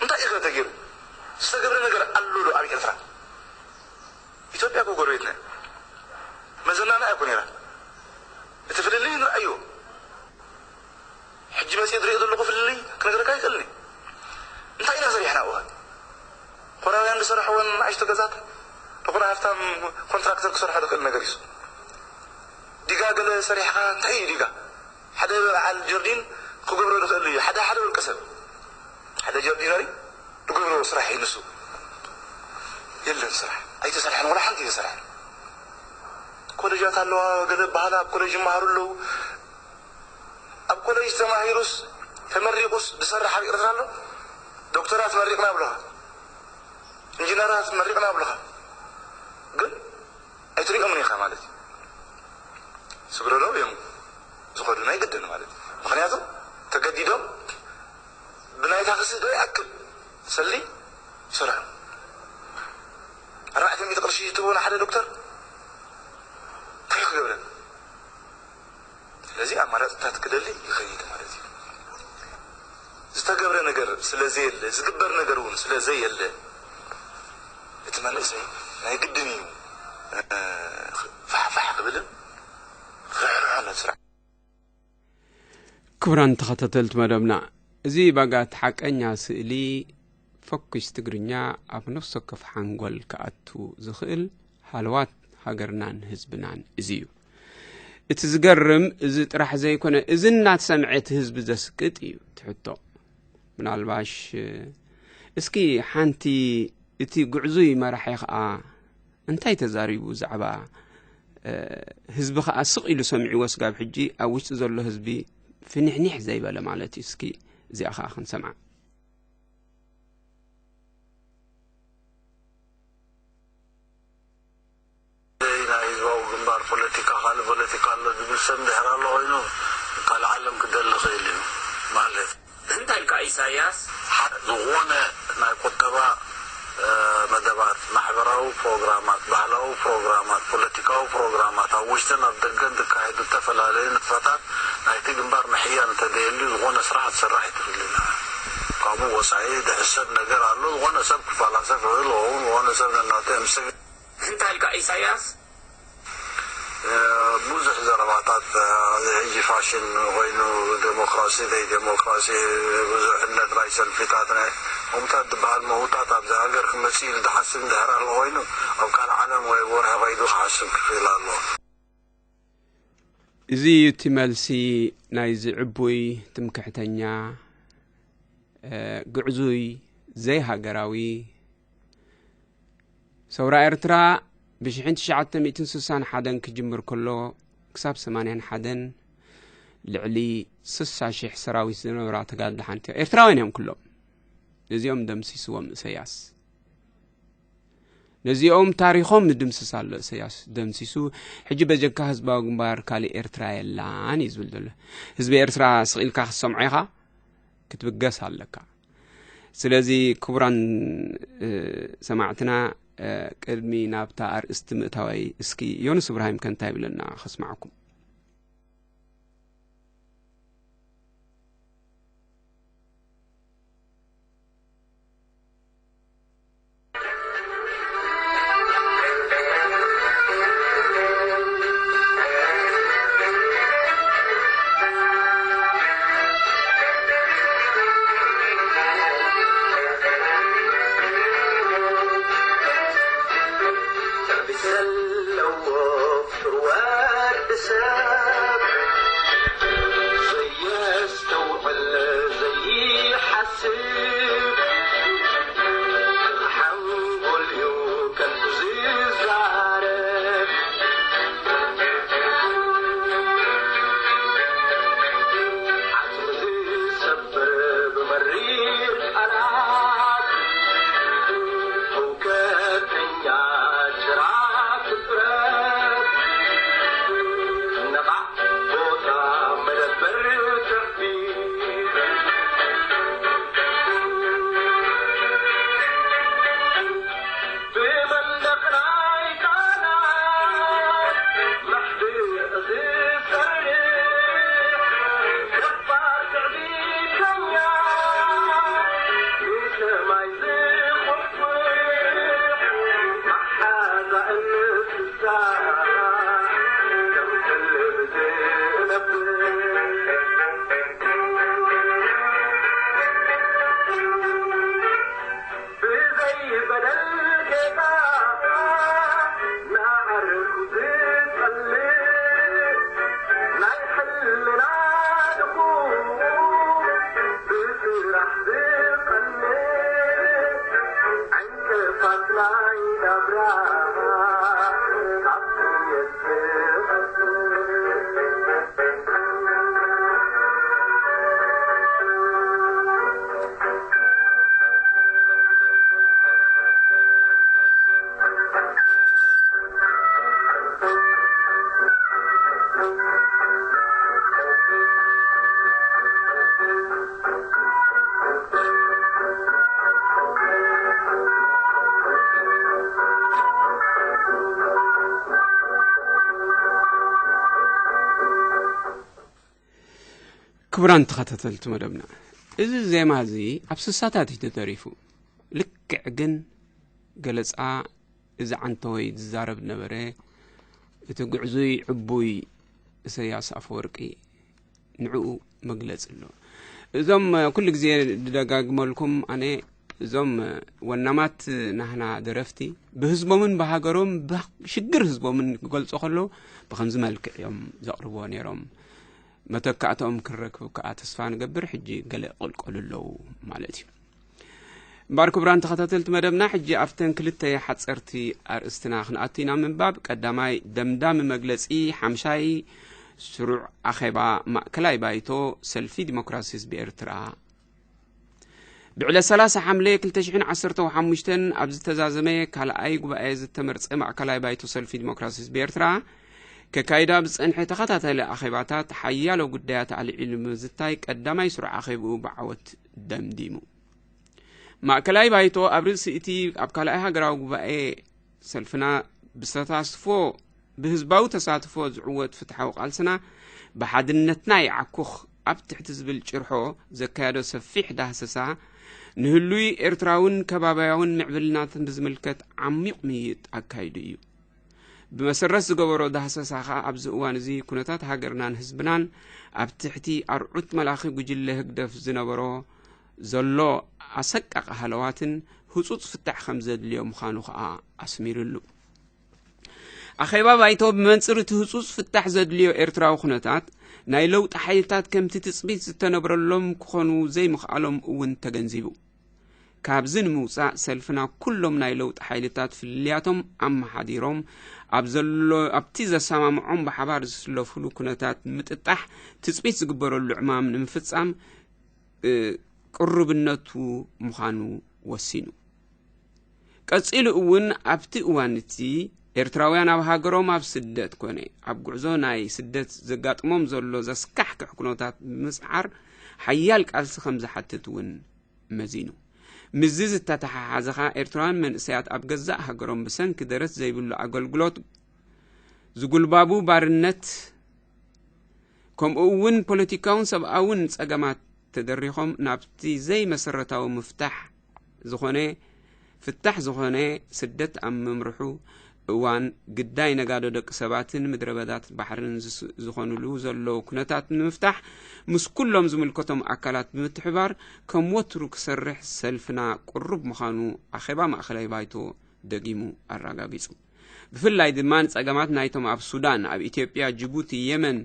እንታይ እዩ ተገይሩ? ዝተገብረ ነገር ኣሎ ዶ ኣብ ኤርትራ? ኢትዮጵያ እኮ ጎረቤትና እያ። መዘናና እኮ ነይራ። እቲ ፍልልይ ንርኣዮ። ሕጂ መፅእ ዝሪኦ ዘለኹ ፍልልይ ክነግረካ ይኽእልኒ። እንታይ ኢና ሰሪሕና እዋ? ኮራውያን ዝሰርሕወን ንኣሽቶ ገዛት፣ ዝኾነ ሃፍታም ኮንትራክተር ክሰርሖ ዝኽእል ነገር እዩ። ዲጋ ገለ ሰሪሕኻ እንታይ እዩ ዲጋ? ሓደ በዓል ጀርዲን ክገብሮ ዝኽእል እዩ። ሓደ ሓደ ውልቀ ሰብ ሓደ ጀርዲነሪ ዝገብሮ ስራሕ እዩ ንሱ። የለን ስራሕ ኣይተሰርሐን፣ ወላ ሓንቲ ኣይተሰርሐን። ኮሌጃት ኣለዋ፣ ገለ በሃላ ኣብ ኮሌጅ ይመሃሩ ኣለዉ። ኣብ ኮሌጅ ተማሂሩስ ተመሪቑስ ዝሰርሕ ኣብ ኤርትራ ኣሎ? ዶክተራት መሪቕና ኣብለኻ፣ ኢንጂነራት መሪቕና ኣብለኻ፣ ግን ኣይትሪኦምን ኢኻ ማለት እዩ። ስግረዶም እዮም ዝኸዱ ናይ ግድን ማለት እዩ። ምኽንያቱ ተገዲዶም ብናይ ታክሲ ዶ ይኣክል ሰሊ ይሰርሑ። ኣርባዕተ ሚእቲ ቅርሺ ትህቦ ንሓደ ዶክተር እንታይ ክገብረን? ስለዚ ኣማራፅታት ክደሊ ይኸይድ ማለት እዩ። ዝተገብረ ነገር ስለ ዘየለ፣ ዝግበር ነገር እውን ስለ ዘየለ፣ እቲ መንእሰይ ናይ ግድን እዩ እ፣ ፋሕፋሕ ክብልን ክርሕርሖን ነቲ ስራሕ። ክቡራን ተኸታተልቲ መደብና፣ እዚ ባጋ እቲ ሓቀኛ ስእሊ ፈኲስ ትግርኛ ኣብ ነፍሲ ወከፍ ሓንጎል ክኣቱ ዝኽእል ሃለዋት ሃገርናን ህዝብናን እዚ እዩ። እቲ ዝገርም፣ እዚ ጥራሕ ዘይኮነ፣ እዚ እናተሰምዐ እቲ ህዝቢ ዘስቅጥ እዩ እቲ ሕቶ። ምናልባሽ፣ እስኪ ሓንቲ፣ እቲ ጉዕዙይ መራሒ ኸኣ እንታይ ተዛሪቡ ብዛዕባ፣ እ፣ ህዝቢ ኸኣ ስቕ ኢሉ ሰሚዕዎ፣ ስጋብ ሕጂ ኣብ ውሽጢ ዘሎ ህዝቢ ፍንሕኒሕ ዘይበለ ማለት እዩ። እስኪ እዚኣ ኸኣ ክንሰምዓ። ናይ ህዝባዊ ግንባር ፖለቲካ፣ ካልእ ፖለቲካ ኣሎ ዝብል ሰብ እንድሕር ኣሎ ኮይኑ፣ ካልእ ዓለም ክደሊ ይኽእል እዩ ማለት። እንታይ ኢልካ ኢሳያስ? ሓደ ዝኾነ ናይ ቁጠባ፣ እ፣ መደባት፣ ማሕበራዊ ፕሮግራማት፣ ባህላዊ ፕሮግራማት፣ ፖለቲካዊ ፕሮግራማት፣ ኣብ ውሽጥን ኣብ ደገን ዝካየዱ ዝተፈላለዩ ንጥፈታት ናይቲ ግንባር ምሕያል እንተደልዩ፣ ዝኾነ ስራሕ ክትሰርሕ ኣይትኽእልን። ካብኡ ወፃኢ ድሕሰብ ነገር ኣሎ። ዝኾነ ሰብ ክፈላሰፍ ይኽእል ይኸውን፣ ዝኾነ ሰብ ነናቱ የምስግ እንታይ ኢልካ ኢሳያስ? እ፣ ብዙሕ ዘረባታት፣ እ፣ እዚ ሕጂ ፋሽን ኮይኑ፣ ዴሞክራሲ፣ ዘይዴሞክራሲ፣ ብዙሕነት ናይ ሰልፊታት፣ ናይ ከምታት ዝበሃል ምህውታት ኣብዚ ሃገር ክመጽእ ኢሉ ዝሓስብ እንድሕር ኣሎ ኮይኑ፣ ኣብ ካልእ ዓለም ወይ ኣብ ወርሒ ከይዱ ክሓስብ ክኽእል ኣለዎ። እዚ እዩ እቲ መልሲ ናይዚ ዕቡይ ትምክሕተኛ፣ እ፣ ግዕዙይ ዘይሃገራዊ። ሰውራ ኤርትራ ብሽሕን ትሽዓተ ሚእትን ስሳን ሓደን ክጅምር ከሎ ክሳብ ሰማንያን ሓደን ልዕሊ ስሳ ሽሕ ሰራዊት ዝነበራ ተጋድሎ ሓንቲ እያ። ኤርትራውያን እዮም ኩሎም። ነዚኦም ደምሲስዎም እሰያስ። ነዚኦም ታሪኾም ምድምስስ ኣሎ እሰያስ። ደምሲሱ፣ ሕጂ በጀካ ህዝባዊ ግንባር ካልእ ኤርትራ የላን እዩ ዝብል ዘሎ። ህዝቢ ኤርትራ ስቕ ኢልካ ክትሰምዖ ኢኻ፣ ክትብገስ ኣለካ። ስለዚ ክቡራን፣ እ፣ ሰማዕትና፣ እ፣ ቅድሚ ናብታ ኣርእስቲ ምእታወይ እስኪ ዮኑስ እብራሂም ከ እንታይ ይብለና ከስማዕኩም። ክቡራን ተኸታተልቲ መደብና፣ እዚ ዜማ እዚ ኣብ ስሳታት እዩ ተደሪፉ። ልክዕ ግን ገለጻ እዚ ዓንተወይ ዝዛረብ ነበረ፣ እቲ ግዕዙይ ዕቡይ ኢሳያስ ኣፈወርቂ፣ ንዕኡ መግለጺ ኣሎ። እዞም ኩሉ ግዜ ዝደጋግመልኩም ኣነ፣ እዞም ወናማት ናህና ደረፍቲ ብህዝቦምን ብሃገሮም ብሽግር ህዝቦምን ክገልጹ ከለዉ ብኸምዚ መልክዕ እዮም ዘቕርብዎ ነይሮም። መተካእቶም ክንረክብ ከኣ ተስፋ ንገብር። ሕጂ ገለ ይቕልቀሉ ኣለዉ ማለት እዩ። እምበኣር ክቡራን ተኸታተልቲ መደብና፣ ሕጂ ኣብተን ክልተ ሓጸርቲ ኣርእስትና ክንኣቱ ኢና ምንባብ። ቀዳማይ ደምዳሚ መግለጺ፣ ሓምሻይ ስሩዕ ኣኼባ ማእከላይ ባይቶ ሰልፊ ዲሞክራሲ ህዝቢ ኤርትራ። ብዕለት ሰላሳ ሓምለ ክልተ ሽሕን ዓሰርተ ሓሙሽተን ኣብ ዝተዛዘመ ካልኣይ ጉባኤ ዝተመርጸ ማእከላይ ባይቶ ሰልፊ ዲሞክራሲ ህዝቢ ኤርትራ፣ ከካይዳ ብዝጸንሐ ተኸታታሊ ኣኼባታት ሓያሎ ጉዳያት ኣልዒሉ ንምዝታይ ቀዳማይ ስሩዕ ኣኼብኡ ብዓወት ደምዲሙ። ማእከላይ ባይቶ ኣብ ርእሲ እቲ ኣብ ካልኣይ ሃገራዊ ጉባኤ ሰልፍና ብተሳትፎ፣ ብህዝባዊ ተሳትፎ ዝዕወት ፍትሓዊ ቃልስና ብሓድነትና ይዓኩኽ ኣብ ትሕቲ ዝብል ጭርሖ ዘካየዶ ሰፊሕ ዳህሰሳ፣ ንህሉይ ኤርትራውን ከባብያውን ምዕብልናትን ብዝምልከት ዓሚቕ ምይይጥ ኣካይዱ እዩ። ብመሰረት ዝገበሮ ዳህሰሳ ኸኣ ኣብዚ እዋን እዚ ኩነታት ሃገርናን ህዝብናን ኣብ ትሕቲ ኣርዑት መላኺ ጉጅለ ህግደፍ ዝነበሮ ዘሎ ኣሰቃቂ ሃለዋትን ህጹጽ ፍታሕ ከም ዘድልዮ ምዃኑ ኸኣ ኣስሚሩሉ። ኣኼባ ባይቶ ብመንጽር እቲ ህጹጽ ፍታሕ ዘድልዮ ኤርትራዊ ኩነታት፣ ናይ ለውጢ ሓይልታት ከምቲ ትጽቢት ዝተነብረሎም ክኾኑ ዘይምኽኣሎም እውን ተገንዚቡ። ካብዚ ንምውጻእ ሰልፍና ኩሎም ናይ ለውጢ ሓይልታት ፍልልያቶም ኣመሓዲሮም ኣብ ዘሎ፣ ኣብቲ ዘሰማምዖም ብሓባር ዝስለፉሉ ኩነታት ንምጥጣሕ ትጽቢት ዝግበረሉ ዕማም ንምፍጻም፣ እ፣ ቅሩብነቱ ምዃኑ ወሲኑ። ቀጺሉ እውን ኣብቲ እዋን እቲ ኤርትራውያን ኣብ ሃገሮም ኣብ ስደት ኮነ ኣብ ጉዕዞ ናይ ስደት ዘጋጥሞም ዘሎ ዘስካሕክሕ ኩነታት ብምስዓር ሓያል ቃልሲ ከም ዝሓትት እውን መዚኑ። ምስዚ ዝተተሓሓዘ ኸኣ ኤርትራውያን መንእሰያት ኣብ ገዛእ ሃገሮም ብሰንኪ ደረት ዘይብሉ ኣገልግሎት ዝጉልባቡ ባርነት፣ ከምኡ እውን ፖለቲካውን ሰብኣውን ጸገማት ተደሪኾም ናብቲ ዘይመሰረታዊ ምፍታሕ ዝኾነ፣ ፍታሕ ዝኾነ ስደት ኣብ ምምርሑ እዋን ግዳይ ነጋዶ ደቂ ሰባትን ምድረ በዳት ባሕርን ዝስ-፣ ዝኾኑሉ ዘለዉ ኩነታት ንምፍታሕ ምስ ኩሎም ዝምልከቶም ኣካላት ብምትሕባር ከም ወትሩ ክሰርሕ ሰልፍና ቅሩብ ምዃኑ ኣኼባ ማእከላይ ባይቶ ደጊሙ ኣረጋጊጹ። ብፍላይ ድማ ንጸገማት ናይቶም ኣብ ሱዳን፣ ኣብ ኢትዮጵያ፣ ጅቡቲ፣ የመን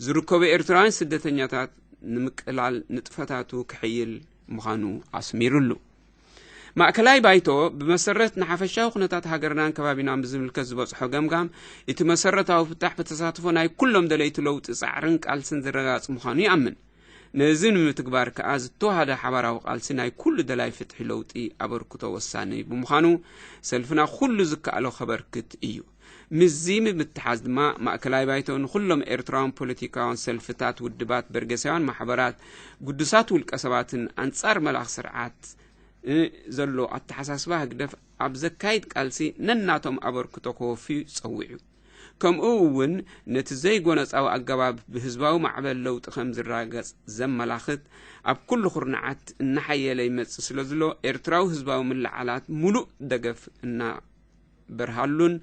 ዝርከቡ ኤርትራውያን ስደተኛታት ንምቅላል ንጥፈታቱ ክሕይል ምዃኑ ኣስሚሩሉ። ማእከላይ ባይቶ ብመሰረት ንሓፈሻዊ ኩነታት ሃገርናን ከባቢናን ብዝምልከት ዝበጽሖ ገምጋም፣ እቲ መሰረታዊ ፍታሕ ብተሳትፎ ናይ ኩሎም ደለይቲ ለውጢ ጻዕርን ቃልስን ዝረጋገጽ ምዃኑ ይኣምን። ነዚ ንምትግባር ከኣ ዝተዋሃደ ሓባራዊ ቃልሲ ናይ ኩሉ ደላይ ፍትሒ ለውጢ ኣበርክቶ ወሳኒ ብምዃኑ፣ ሰልፍና ኩሉ ዝከኣሎ ከበርክት እዩ። ምስዚ ብምትሓዝ ድማ ማእከላይ ባይቶ ንኩሎም ኤርትራውያን ፖለቲካውያን ሰልፍታት፣ ውድባት፣ በርገሳውያን ማሕበራት፣ ግዱሳት ውልቀ ሰባትን ኣንጻር መላኺ ስርዓት እ፣ ዘሎ ኣተሓሳስባ ህግደፍ ኣብ ዘካይድ ቃልሲ ነናቶም ኣበርክቶ ከወፍዩ ጸዊዑ። ከምኡ እውን ነቲ ዘይጎነጻዊ ኣገባብ ብህዝባዊ ማዕበል ለውጢ ከም ዝረጋገጽ ዘመላኽት ኣብ ኩሉ ኩርናዓት እናሓየለ ይመጽእ ስለ ዘሎ ኤርትራዊ ህዝባዊ ምልዓላት ሙሉእ ደገፍ እናበርሃሉን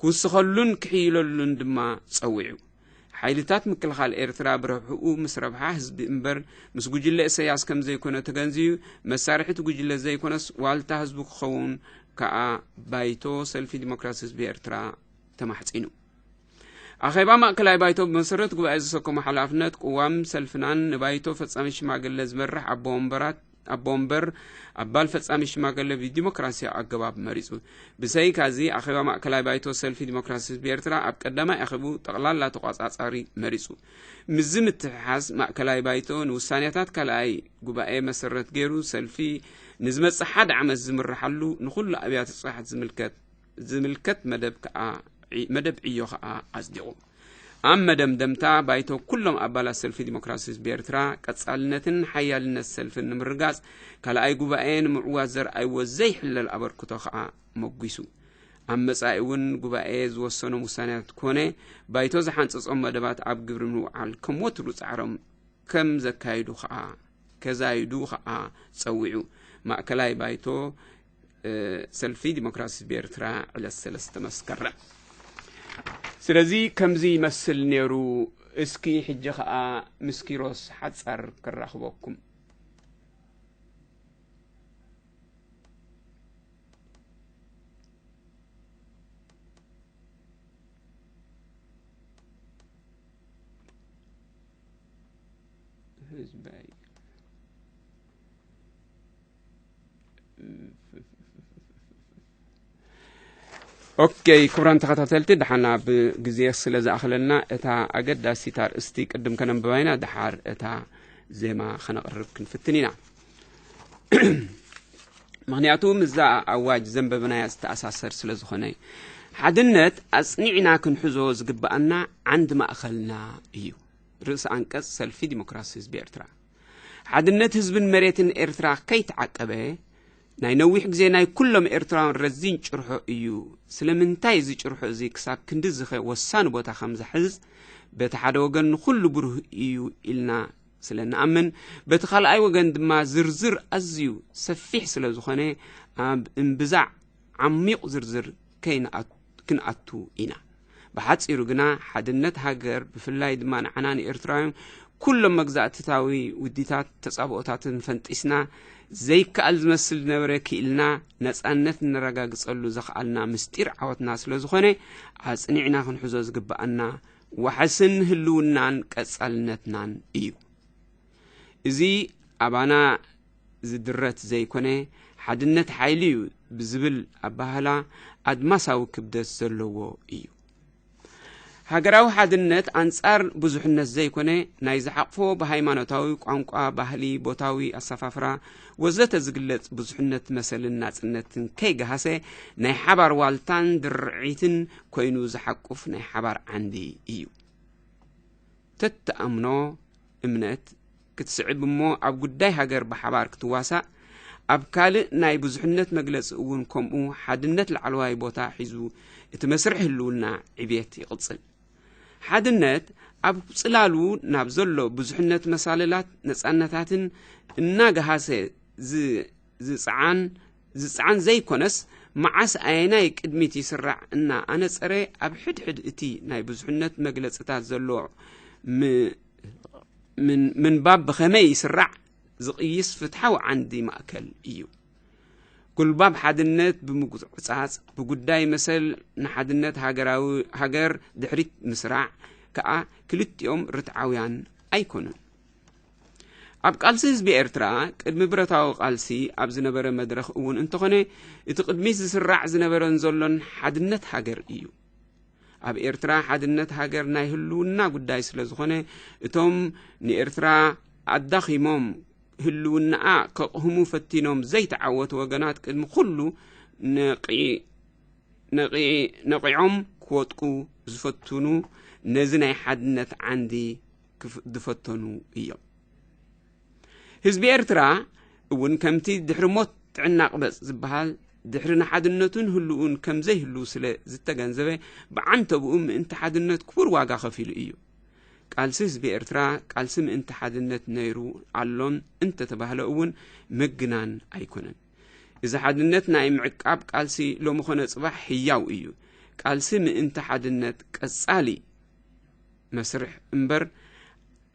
ክውስኸሉን ክሕይለሉን ድማ ጸዊዑ። ሓይልታት ምክልኻል ኤርትራ ብረብሕኡ ምስ ረብሓ ህዝቢ እምበር ምስ ጉጅለ ኢሳያስ ከም ዘይኮነ ተገንዚዩ፣ መሳርሒ እቲ ጉጅለ ዘይኮነስ ዋልታ ህዝቡ ክኸውን ከኣ ባይቶ ሰልፊ ዲሞክራሲ ህዝቢ ኤርትራ ተማሕጺኑ። ኣኼባ ማእከላይ ባይቶ ብመሰረት ጉባኤ ዝሰከሞ ሓላፍነት ቅዋም ሰልፍናን ንባይቶ ፈጻሚ ሽማግለ ዝመርሕ ኣቦ ወንበራት ኣቦ ወንበር ኣባል ፈጻሚ ሽማግለ ብዲሞክራሲያዊ ኣገባብ መሪጹ። ብሰይካዚ ኣኼባ ማእከላይ ባይቶ ሰልፊ ዲሞክራሲ ህዝቢ ኤርትራ ኣብ ቀዳማይ ኣኼቡ ጠቕላላ ተቋጻጻሪ መሪጹ። ምስዚ ምትሕሓዝ ማእከላይ ባይቶ ንውሳኔታት ካልኣይ ጉባኤ መሰረት ገይሩ ሰልፊ ንዝመጽእ ሓደ ዓመት ዝምርሓሉ ንኹሉ ኣብያተ ጽሕፈት ዝምልከት፣ ዝምልከት መደብ ከኣ፣ መደብ ዕዮ ከኣ ኣጽዲቑ። ኣብ መደምደምታ ባይቶ ኩሎም ኣባላት ሰልፊ ዲሞክራሲ ህዝቢ ኤርትራ ቀጻልነትን ሓያልነት ሰልፍን ንምርጋጽ ካልኣይ ጉባኤ ንምዕዋት ዘርኣይዎ ዘይሕለል ኣበርክቶ ከኣ መጒሱ። ኣብ መጻኢ እውን ጉባኤ ዝወሰኖም ውሳኔታት ኮነ ባይቶ ዝሓንጸጾም መደባት ኣብ ግብሪ ንምውዓል ከም ወትሩ ጻዕሮም ከም ዘካይዱ ከዓ ከዛይዱ ከዓ ጸዊዑ። ማእከላይ ባይቶ ሰልፊ ዲሞክራሲ ህዝቢ ኤርትራ ዕለት ሰለስተ መስከረም። ስለዚ ከምዚ ይመስል ነይሩ። እስኪ ሕጂ ከዓ ምስ ኪሮስ ሓጻር ክራኽበኩም። ህዝበይ። ኦኬ፣ ክቡራን ተኸታተልቲ፣ ደሓና ብግዜ ስለ ዝኣኽለና፣ እታ ኣገዳሲት ኣርእስቲ ቅድም ከነንብባ ኢና፣ ደሓር እታ ዜማ ከነቕርብ ክንፍትን ኢና። ምኽንያቱ ምስዛ ኣዋጅ ዘንበብናያ ዝተኣሳሰር ስለ ዝኾነ፣ ሓድነት ኣጽኒዕና ክንሕዞ ዝግብኣና ዓንዲ ማእኸልና እዩ። ርእሲ ኣንቀጽ ሰልፊ ዲሞክራሲ ህዝቢ ኤርትራ። ሓድነት ህዝብን መሬትን ኤርትራ ከይተዓቀበ፣ ናይ ነዊሕ ግዜ ናይ ኩሎም ኤርትራውያን ረዚን ጭርሖ እዩ። ስለምንታይ እዚ ጭርሖ እዚ ክሳብ ክንድዝኸ ወሳኒ ቦታ ከም ዝሕዝ፣ በቲ ሓደ ወገን ንኹሉ ብሩህ እዩ ኢልና ስለ ንኣምን፣ በቲ ካልኣይ ወገን ድማ ዝርዝር ኣዝዩ ሰፊሕ ስለ ዝኾነ፣ ኣብ እምብዛዕ ዓሚቕ ዝርዝር ከይንኣት-፣ ክንኣቱ ኢና። ብሓጺሩ ግና፣ ሓድነት ሃገር፣ ብፍላይ ድማ ንዓና ንኤርትራውያን፣ ኩሎም መግዛእትታዊ ውዲታት ተጻብኦታትን ፈንጢስና፣ ዘይከኣል ዝመስል ዝነበረ ክኢልና፣ ነጻነት እነረጋግጸሉ ዘኽኣልና ምስጢር ዓወትና ስለ ዝኾነ፣ ኣጽኒዕና ክንሕዞ ዝግብኣና ዋሕስን ህልውናን ቀጻልነትናን እዩ። እዚ ኣባና ዝድረት ዘይኮነ፣ ሓድነት ሓይሊ እዩ ብዝብል ኣበሃህላ ኣድማሳዊ ክብደት ዘለዎ እዩ። ሃገራዊ ሓድነት ኣንጻር ብዙሕነት ዘይኮነ፣ ናይ ዝሓቕፎ ብሃይማኖታዊ፣ ቋንቋ፣ ባህሊ፣ ቦታዊ ኣሰፋፍራ ወዘተ ዝግለጽ ብዙሕነት መሰልን ናጽነትን ከይገሃሰ፣ ናይ ሓባር ዋልታን ድርዒትን ኮይኑ ዝሓቁፍ ናይ ሓባር ዓንዲ እዩ። ተትኣምኖ እምነት ክትስዕብ እሞ፣ ኣብ ጉዳይ ሃገር ብሓባር ክትዋሳእ፣ ኣብ ካልእ ናይ ብዙሕነት መግለጺ እውን ከምኡ፣ ሓድነት ላዕለዋይ ቦታ ሒዙ እቲ መስርሕ ህልውና ዕብየት ይቕጽል። ሓድነት ኣብ ጽላሉ ናብ ዘሎ ብዙሕነት መሳልላት ነጻነታትን እናገሃሰ ዝ-፣ ዝጽዓን፣ ዝጽዓን ዘይኮነስ፣ መዓስ ኣየናይ ቅድሚት ይስራዕ እና ኣነጸረ፣ ኣብ ሕድሕድ እቲ ናይ ብዙሕነት መግለጽታት ዘሎ ም-፣ ምን-፣ ምንባብ ብኸመይ ይስራዕ ዝቕይስ ፍትሓዊ ዓንዲ ማእከል እዩ። ጉልባብ ሓድነት ብምጉጽጻጽ፣ ብጉዳይ መሰል ንሓድነት ሃገራዊ፣ ሃገር ድሕሪት ምስራዕ ከኣ ክልቲኦም ርትዓውያን ኣይኮኑን። ኣብ ቃልሲ ህዝቢ ኤርትራ፣ ቅድሚ ብረታዊ ቃልሲ ኣብ ዝነበረ መድረኽ እውን እንተኾነ፣ እቲ ቅድሚት ዝስራዕ ዝነበረን ዘሎን ሓድነት ሃገር እዩ። ኣብ ኤርትራ ሓድነት ሃገር ናይ ህልውና ጉዳይ ስለ ዝኾነ፣ እቶም ንኤርትራ ኣዳኺሞም ህልውናኣ ከቕህሙ ፈቲኖም ዘይተዓወቱ ወገናት ቅድሚ ኩሉ ነቒ-፣ ነቒ-፣ ነቒዖም ክወጥቁ ዝፈትኑ ነዚ ናይ ሓድነት ዓንዲ ክፍ-፣ ዝፈተኑ እዮም። ህዝቢ ኤርትራ እውን ከምቲ ድሕሪ ሞት ጥዕና ቅበጽ ዝበሃል ድሕሪ ንሓድነቱን ህልውን ከም ዘይህሉ ስለ ዝተገንዘበ ብዓንተብኡ ምእንቲ ሓድነት ክቡር ዋጋ ከፊሉ እዩ። ቃልሲ ህዝቢ ኤርትራ ቃልሲ ምእንቲ ሓድነት ነይሩ ኣሎን እንተተባህለ እውን ምግናን ኣይኮነን። እዚ ሓድነት ናይ ምዕቃብ ቃልሲ ሎሚ ኾነ ጽባሕ ህያው እዩ። ቃልሲ ምእንቲ ሓድነት ቀጻሊ መስርሕ እምበር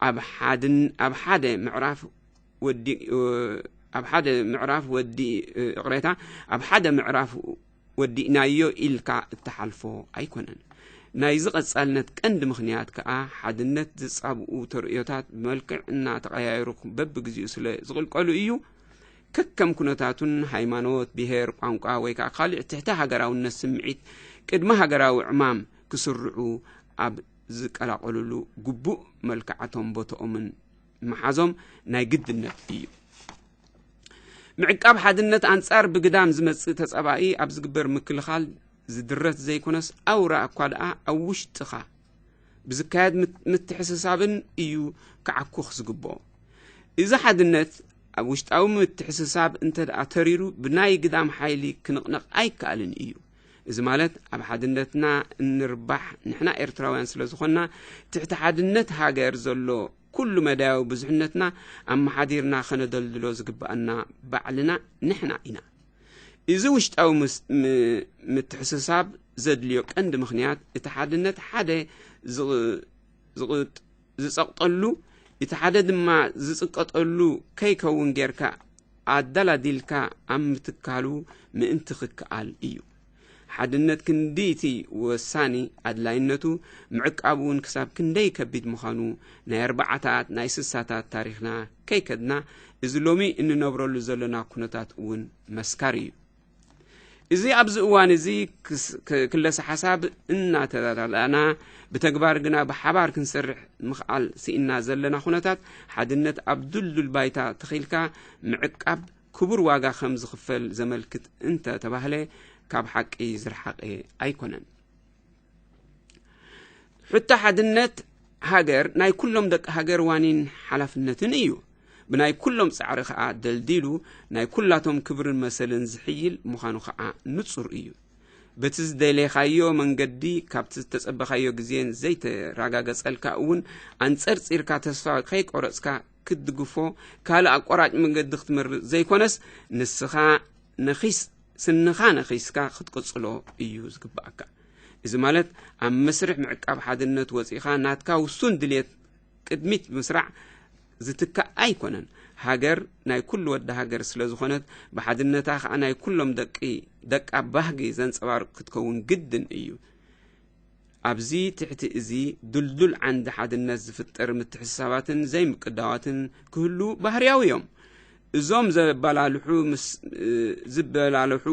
ኣብ ሓድን-፣ ኣብ ሓደ ምዕራፍ ወዲ-፣ ኣብ ሓደ ምዕራፍ ወዲ-፣ ይቕሬታ፣ ኣብ ሓደ ምዕራፍ ወዲእናዮ ኢልካ እትሓልፎ ኣይኮነን። ናይዚ ቀጻልነት ቀንዲ ምኽንያት ከኣ ሓድነት ዝጻብኡ ተርእዮታት ብመልክዕ እናተቐያየሩ በብግዜኡ ስለ ዝቕልቀሉ እዩ። ከከም ኩነታቱን ሃይማኖት፣ ብሄር፣ ቋንቋ ወይ ከኣ ካልእ ትሕተ ሃገራውነት ስምዒት ቅድሚ ሃገራዊ ዕማም ክስርዑ ኣብ ዝቀላቐሉሉ ግቡእ መልክዓቶም ቦትኦምን ምሓዞም ናይ ግድነት እዩ። ምዕቃብ ሓድነት ኣንጻር ብግዳም ዝመጽእ ተጻባኢ ኣብ ዝግበር ምክልኻል ዝድረት ዘይኮነስ፣ ኣውራ እኳ ደኣ ኣብ ውሽጥኻ ብዝካየድ ምት-፣ ምትሕስሳብን እዩ ክዓኩኽ ዝግብኦ። እዚ ሓድነት ኣብ ውሽጣዊ ምትሕስሳብ እንተ ደኣ ተሪሩ፣ ብናይ ግዳም ሓይሊ ክንቕነቕ ኣይከኣልን እዩ። እዚ ማለት፣ ኣብ ሓድነትና እንርባሕ ንሕና ኤርትራውያን ስለ ዝኾንና፣ ትሕቲ ሓድነት ሃገር ዘሎ ኩሉ መዳያዊ ብዙሕነትና ኣመሓዲርና ከነደልድሎ ዝግብኣና ባዕልና ንሕና ኢና። እዚ ውሽጣዊ ምስ- ም- ምትሕስሳብ ዘድልዮ ቀንዲ ምኽንያት፣ እቲ ሓድነት ሓደ ዝቕ- ዝቕጥ- ዝጸቕጠሉ፣ እቲ ሓደ ድማ ዝጽቀጠሉ ከይከውን ጌርካ ኣደላዲልካ ኣብ ምትካሉ ምእንቲ ክከኣል እዩ። ሓድነት ክንዲ እቲ ወሳኒ ኣድላይነቱ፣ ምዕቃቡ እውን ክሳብ ክንደይ ከቢድ ምዃኑ ናይ ኣርባዓታት ናይ ስሳታት ታሪኽና ከይከድና፣ እዚ ሎሚ እንነብረሉ ዘለና ኩነታት እውን መስካሪ እዩ። እዚ ኣብዚ እዋን እዚ ክስ- ክ- ክለሰ ሓሳብ እናተላላእና፣ ብተግባር ግና ብሓባር ክንሰርሕ ምኽኣል ስኢና ዘለና ኩነታት፣ ሓድነት ኣብ ድልዱል ባይታ ተኺልካ ምዕቃብ ክቡር ዋጋ ከም ዝኽፈል ዘመልክት እንተ ተባህለ፣ ካብ ሓቂ ዝረሓቐ ኣይኮነን። ሕቶ ሓድነት ሃገር ናይ ኩሎም ደቂ ሃገር ዋኒን ሓላፍነትን እዩ። ብናይ ኩሎም ጻዕሪ ከኣ ደልዲሉ ናይ ኩላቶም ክብርን መሰልን ዝሕይል ምዃኑ ከኣ ንጹር እዩ። በቲ ዝደለኻዮ መንገዲ ካብቲ ዝተጸበኻዮ ግዜን ዘይተረጋገጸልካ እውን ኣንጸርጺርካ ተስፋ ከይቆረጽካ ክትድግፎ ካልእ ኣቋራጭ መንገዲ ክትመርጽ ዘይኮነስ፣ ንስኻ ነኺስ ስንኻ ነኺስካ ክትቅጽሎ እዩ ዝግብኣካ። እዚ ማለት ኣብ መስርሕ ምዕቃብ ሓድነት ወጺኻ ናትካ ውሱን ድልየት ቅድሚት ምስራዕ ዝትካእ ኣይኮነን። ሃገር ናይ ኩሉ ወዲ ሃገር ስለ ዝኾነት፣ ብሓድነታ ከኣ ናይ ኩሎም ደቂ ደቃ ባህጊ ዘንጸባርቕ ክትከውን ግድን እዩ። ኣብዚ ትሕቲ እዚ ድልዱል ዓንዲ ሓድነት ዝፍጠር ምትሕስሳባትን ዘይምቅዳዋትን ክህሉ ባህርያዊ እዮም። እዞም ዘበላልሑ ምስ- ዝበላልሑ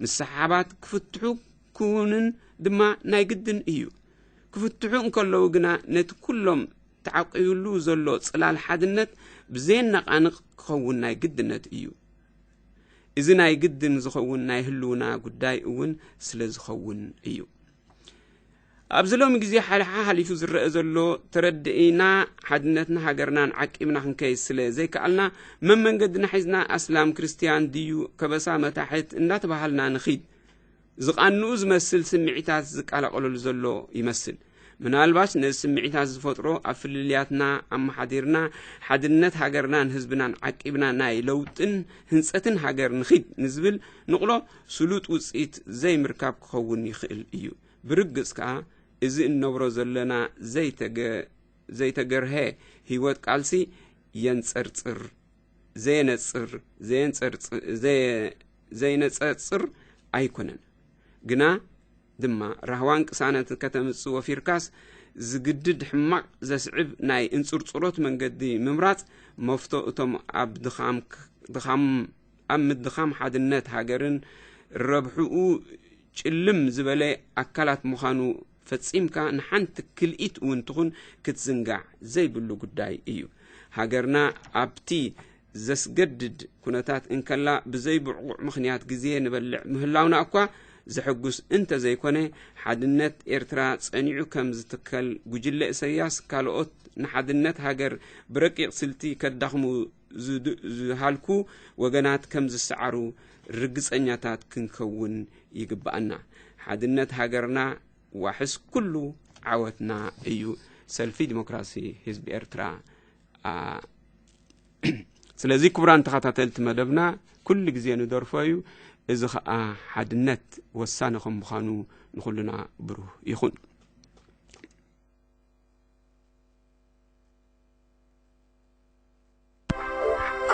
ምስሓባት ክፍትሑ ክውንን ድማ ናይ ግድን እዩ። ክፍትሑ እንከለዉ ግና ነቲ ኩሎም ተዓቂብሉ ዘሎ ጽላል ሓድነት ብዘየነቓንቕ ክኸውን ናይ ግድነት እዩ። እዚ ናይ ግድን ዝኸውን ናይ ህልውና ጉዳይ እውን ስለ ዝኸውን እዩ። ኣብዚ ሎሚ ግዜ ሓሓሊፉ ዝረአ ዘሎ ተረድኢና ሓድነትና ሃገርናን ዓቂብና ክንከይድ ስለ ዘይከኣልና፣ መመንገድና ሒዝና ኣስላም ክርስትያን ድዩ ከበሳ መታሕት እንዳተባሃልና ንኺድ ዝቓንኡ ዝመስል ስምዒታት ዝቀላቐለሉ ዘሎ ይመስል። ምናልባሽ ነዚ ስምዒታት ዝፈጥሮ ኣብ ፍልልያትና ኣመሓዲርና ሓድነት ሃገርናን ህዝብናን ዓቂብና ናይ ለውጥን ህንጸትን ሃገር ንኺድ ንዝብል ንቕሎ ስሉጥ ውጽኢት ዘይምርካብ ክኸውን ይኽእል እዩ። ብርግጽ ከኣ እዚ እንነብሮ ዘለና ዘይተገ- ዘይተገርሀ ህይወት ቃልሲ የንጸርጽር ዘየነጽር ዘየንጸርጽ- ዘየ- ዘይነጸጽር ኣይኮነን። ግና ድማ ራህዋን ቅሳነትን ከተምጽእ ወፊርካስ ዝግድድ ሕማቕ ዘስዕብ ናይ እንጽርጽሮት መንገዲ ምምራጽ መፍቶ እቶም ኣብ ድኻም ድኻም ኣብ ምድኻም ሓድነት ሃገርን ረብሕኡ ጭልም ዝበለ ኣካላት ምዃኑ ፈጺምካ ንሓንቲ ክልኢት እውን ትኹን ክትዝንጋዕ ዘይብሉ ጉዳይ እዩ። ሃገርና ኣብቲ ዘስገድድ ኩነታት እንከላ ብዘይብዕቑዕ ምኽንያት ግዜ ንበልዕ ምህላውና እኳ ዘሐጉስ እንተዘይኮነ፣ ሓድነት ኤርትራ ጸኒዑ ከም ዝትከል ጉጅለ ኢሳያስ ካልኦት ንሓድነት ሃገር ብረቂቕ ስልቲ ከዳኽሙ ዝድ- ዝሃልኩ ወገናት ከም ዝሰዓሩ ርግጸኛታት ክንከውን ይግብኣና። ሓድነት ሃገርና ዋሕስ ኩሉ ዓወትና እዩ። ሰልፊ ዲሞክራሲ ህዝቢ ኤርትራ። ኣ- ስለዚ ክቡራን ተኸታተልቲ መደብና ኩሉ ግዜ ንደርፎ እዩ። እዚ ኸኣ ሓድነት ወሳኒ ከም ምዃኑ ንኹልና ብሩህ ይኹን።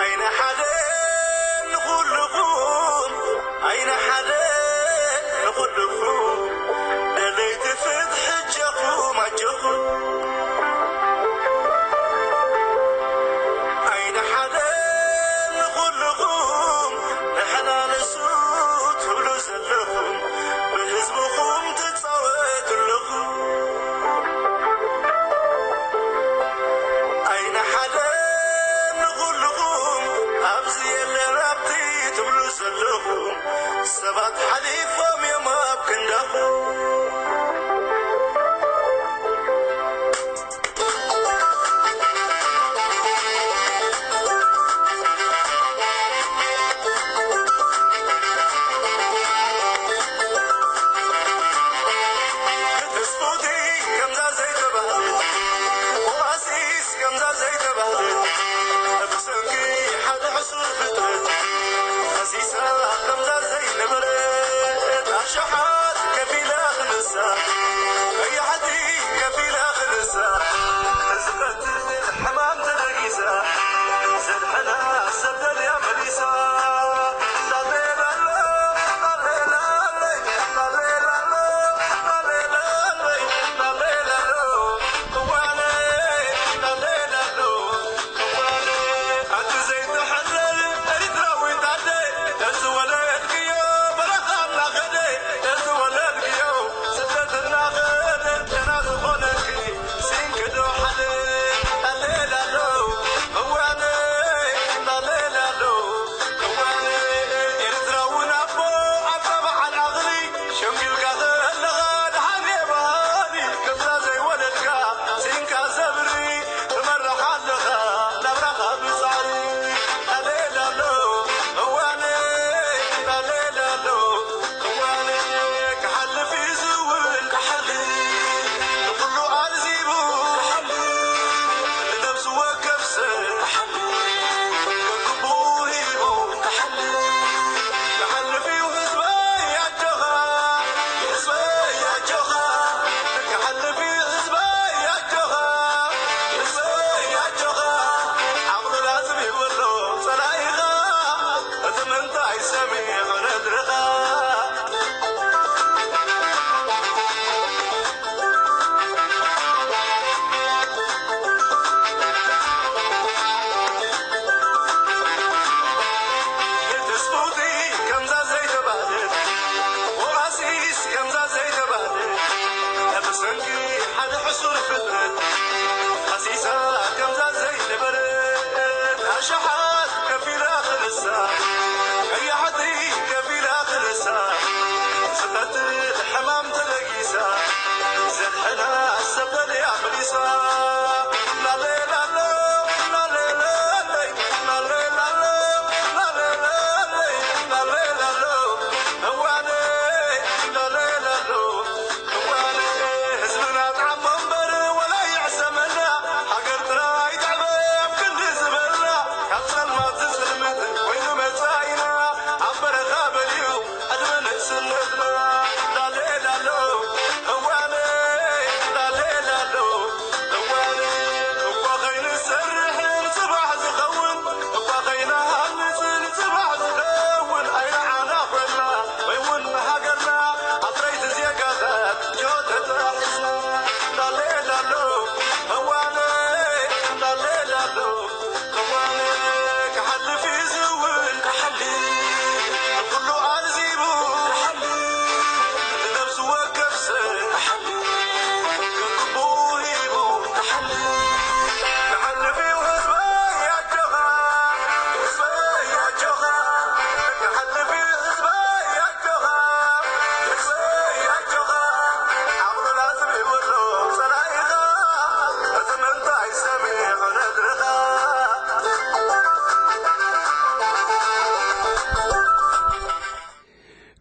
ኣይነ ሓደ ንኹልኹም፣ ኣይነ ሓደ ንኹልኹም፣ ደለይቲ ፍትሒ ኣጆኹም፣ ኣጆኹም። ኣይነ ሓደ ንኹልኹም፣ ንሕና ንሱ ትብሉ ዘለኹም፣ ብህዝብኹም ትጻወቱ ኣለኹም።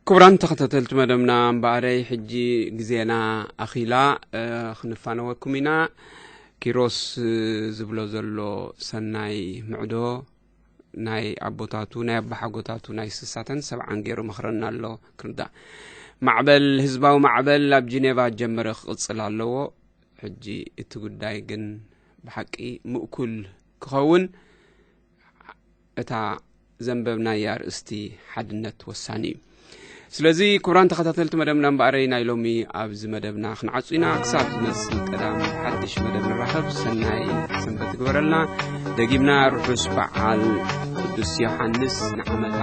ክቡራን ተኸታተልቲ መደብና፣ እምበኣረይ ሕጂ ግዜና ኣኺላ ክንፋነወኩም ኢና። ኪሮስ ዝብሎ ዘሎ ሰናይ ምዕዶ ናይ ኣቦታቱ ናይ ኣባሓጎታቱ ናይ ስሳተን ሰብዓን ገይሩ መኽረና ኣሎ። ክርዳእ ማዕበል ህዝባዊ ማዕበል ኣብ ጂኔቫ ጀመረ ክቕጽል ኣለዎ። ሕጂ እቲ ጉዳይ ግን ብሓቂ ምእኩል ክኸውን እታ ዘንበብናያ ኣርእስቲ ሓድነት ወሳኒ እዩ። ስለዚ ክቡራን ተኸታተልቲ መደብና እምበኣረይ ናይ ሎሚ ኣብዚ መደብና ክንዓጹ ኢና። ክሳብ ዝመጽእ ቀዳም ሓድሽ መደብ ንራኸብ። ሰናይ ሰንበት ትግበረልና። ደጊምና ርሑስ በዓል ቅዱስ ዮሓንስ ንዓመታ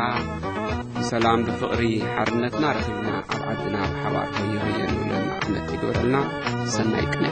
ብሰላም ብፍቕሪ ሓርነትና ረኺብና ኣብ ዓድና ብሓባር ሆየ ሆየ ንብለና ዓመት ይግበረልና። ሰናይ ቅነ።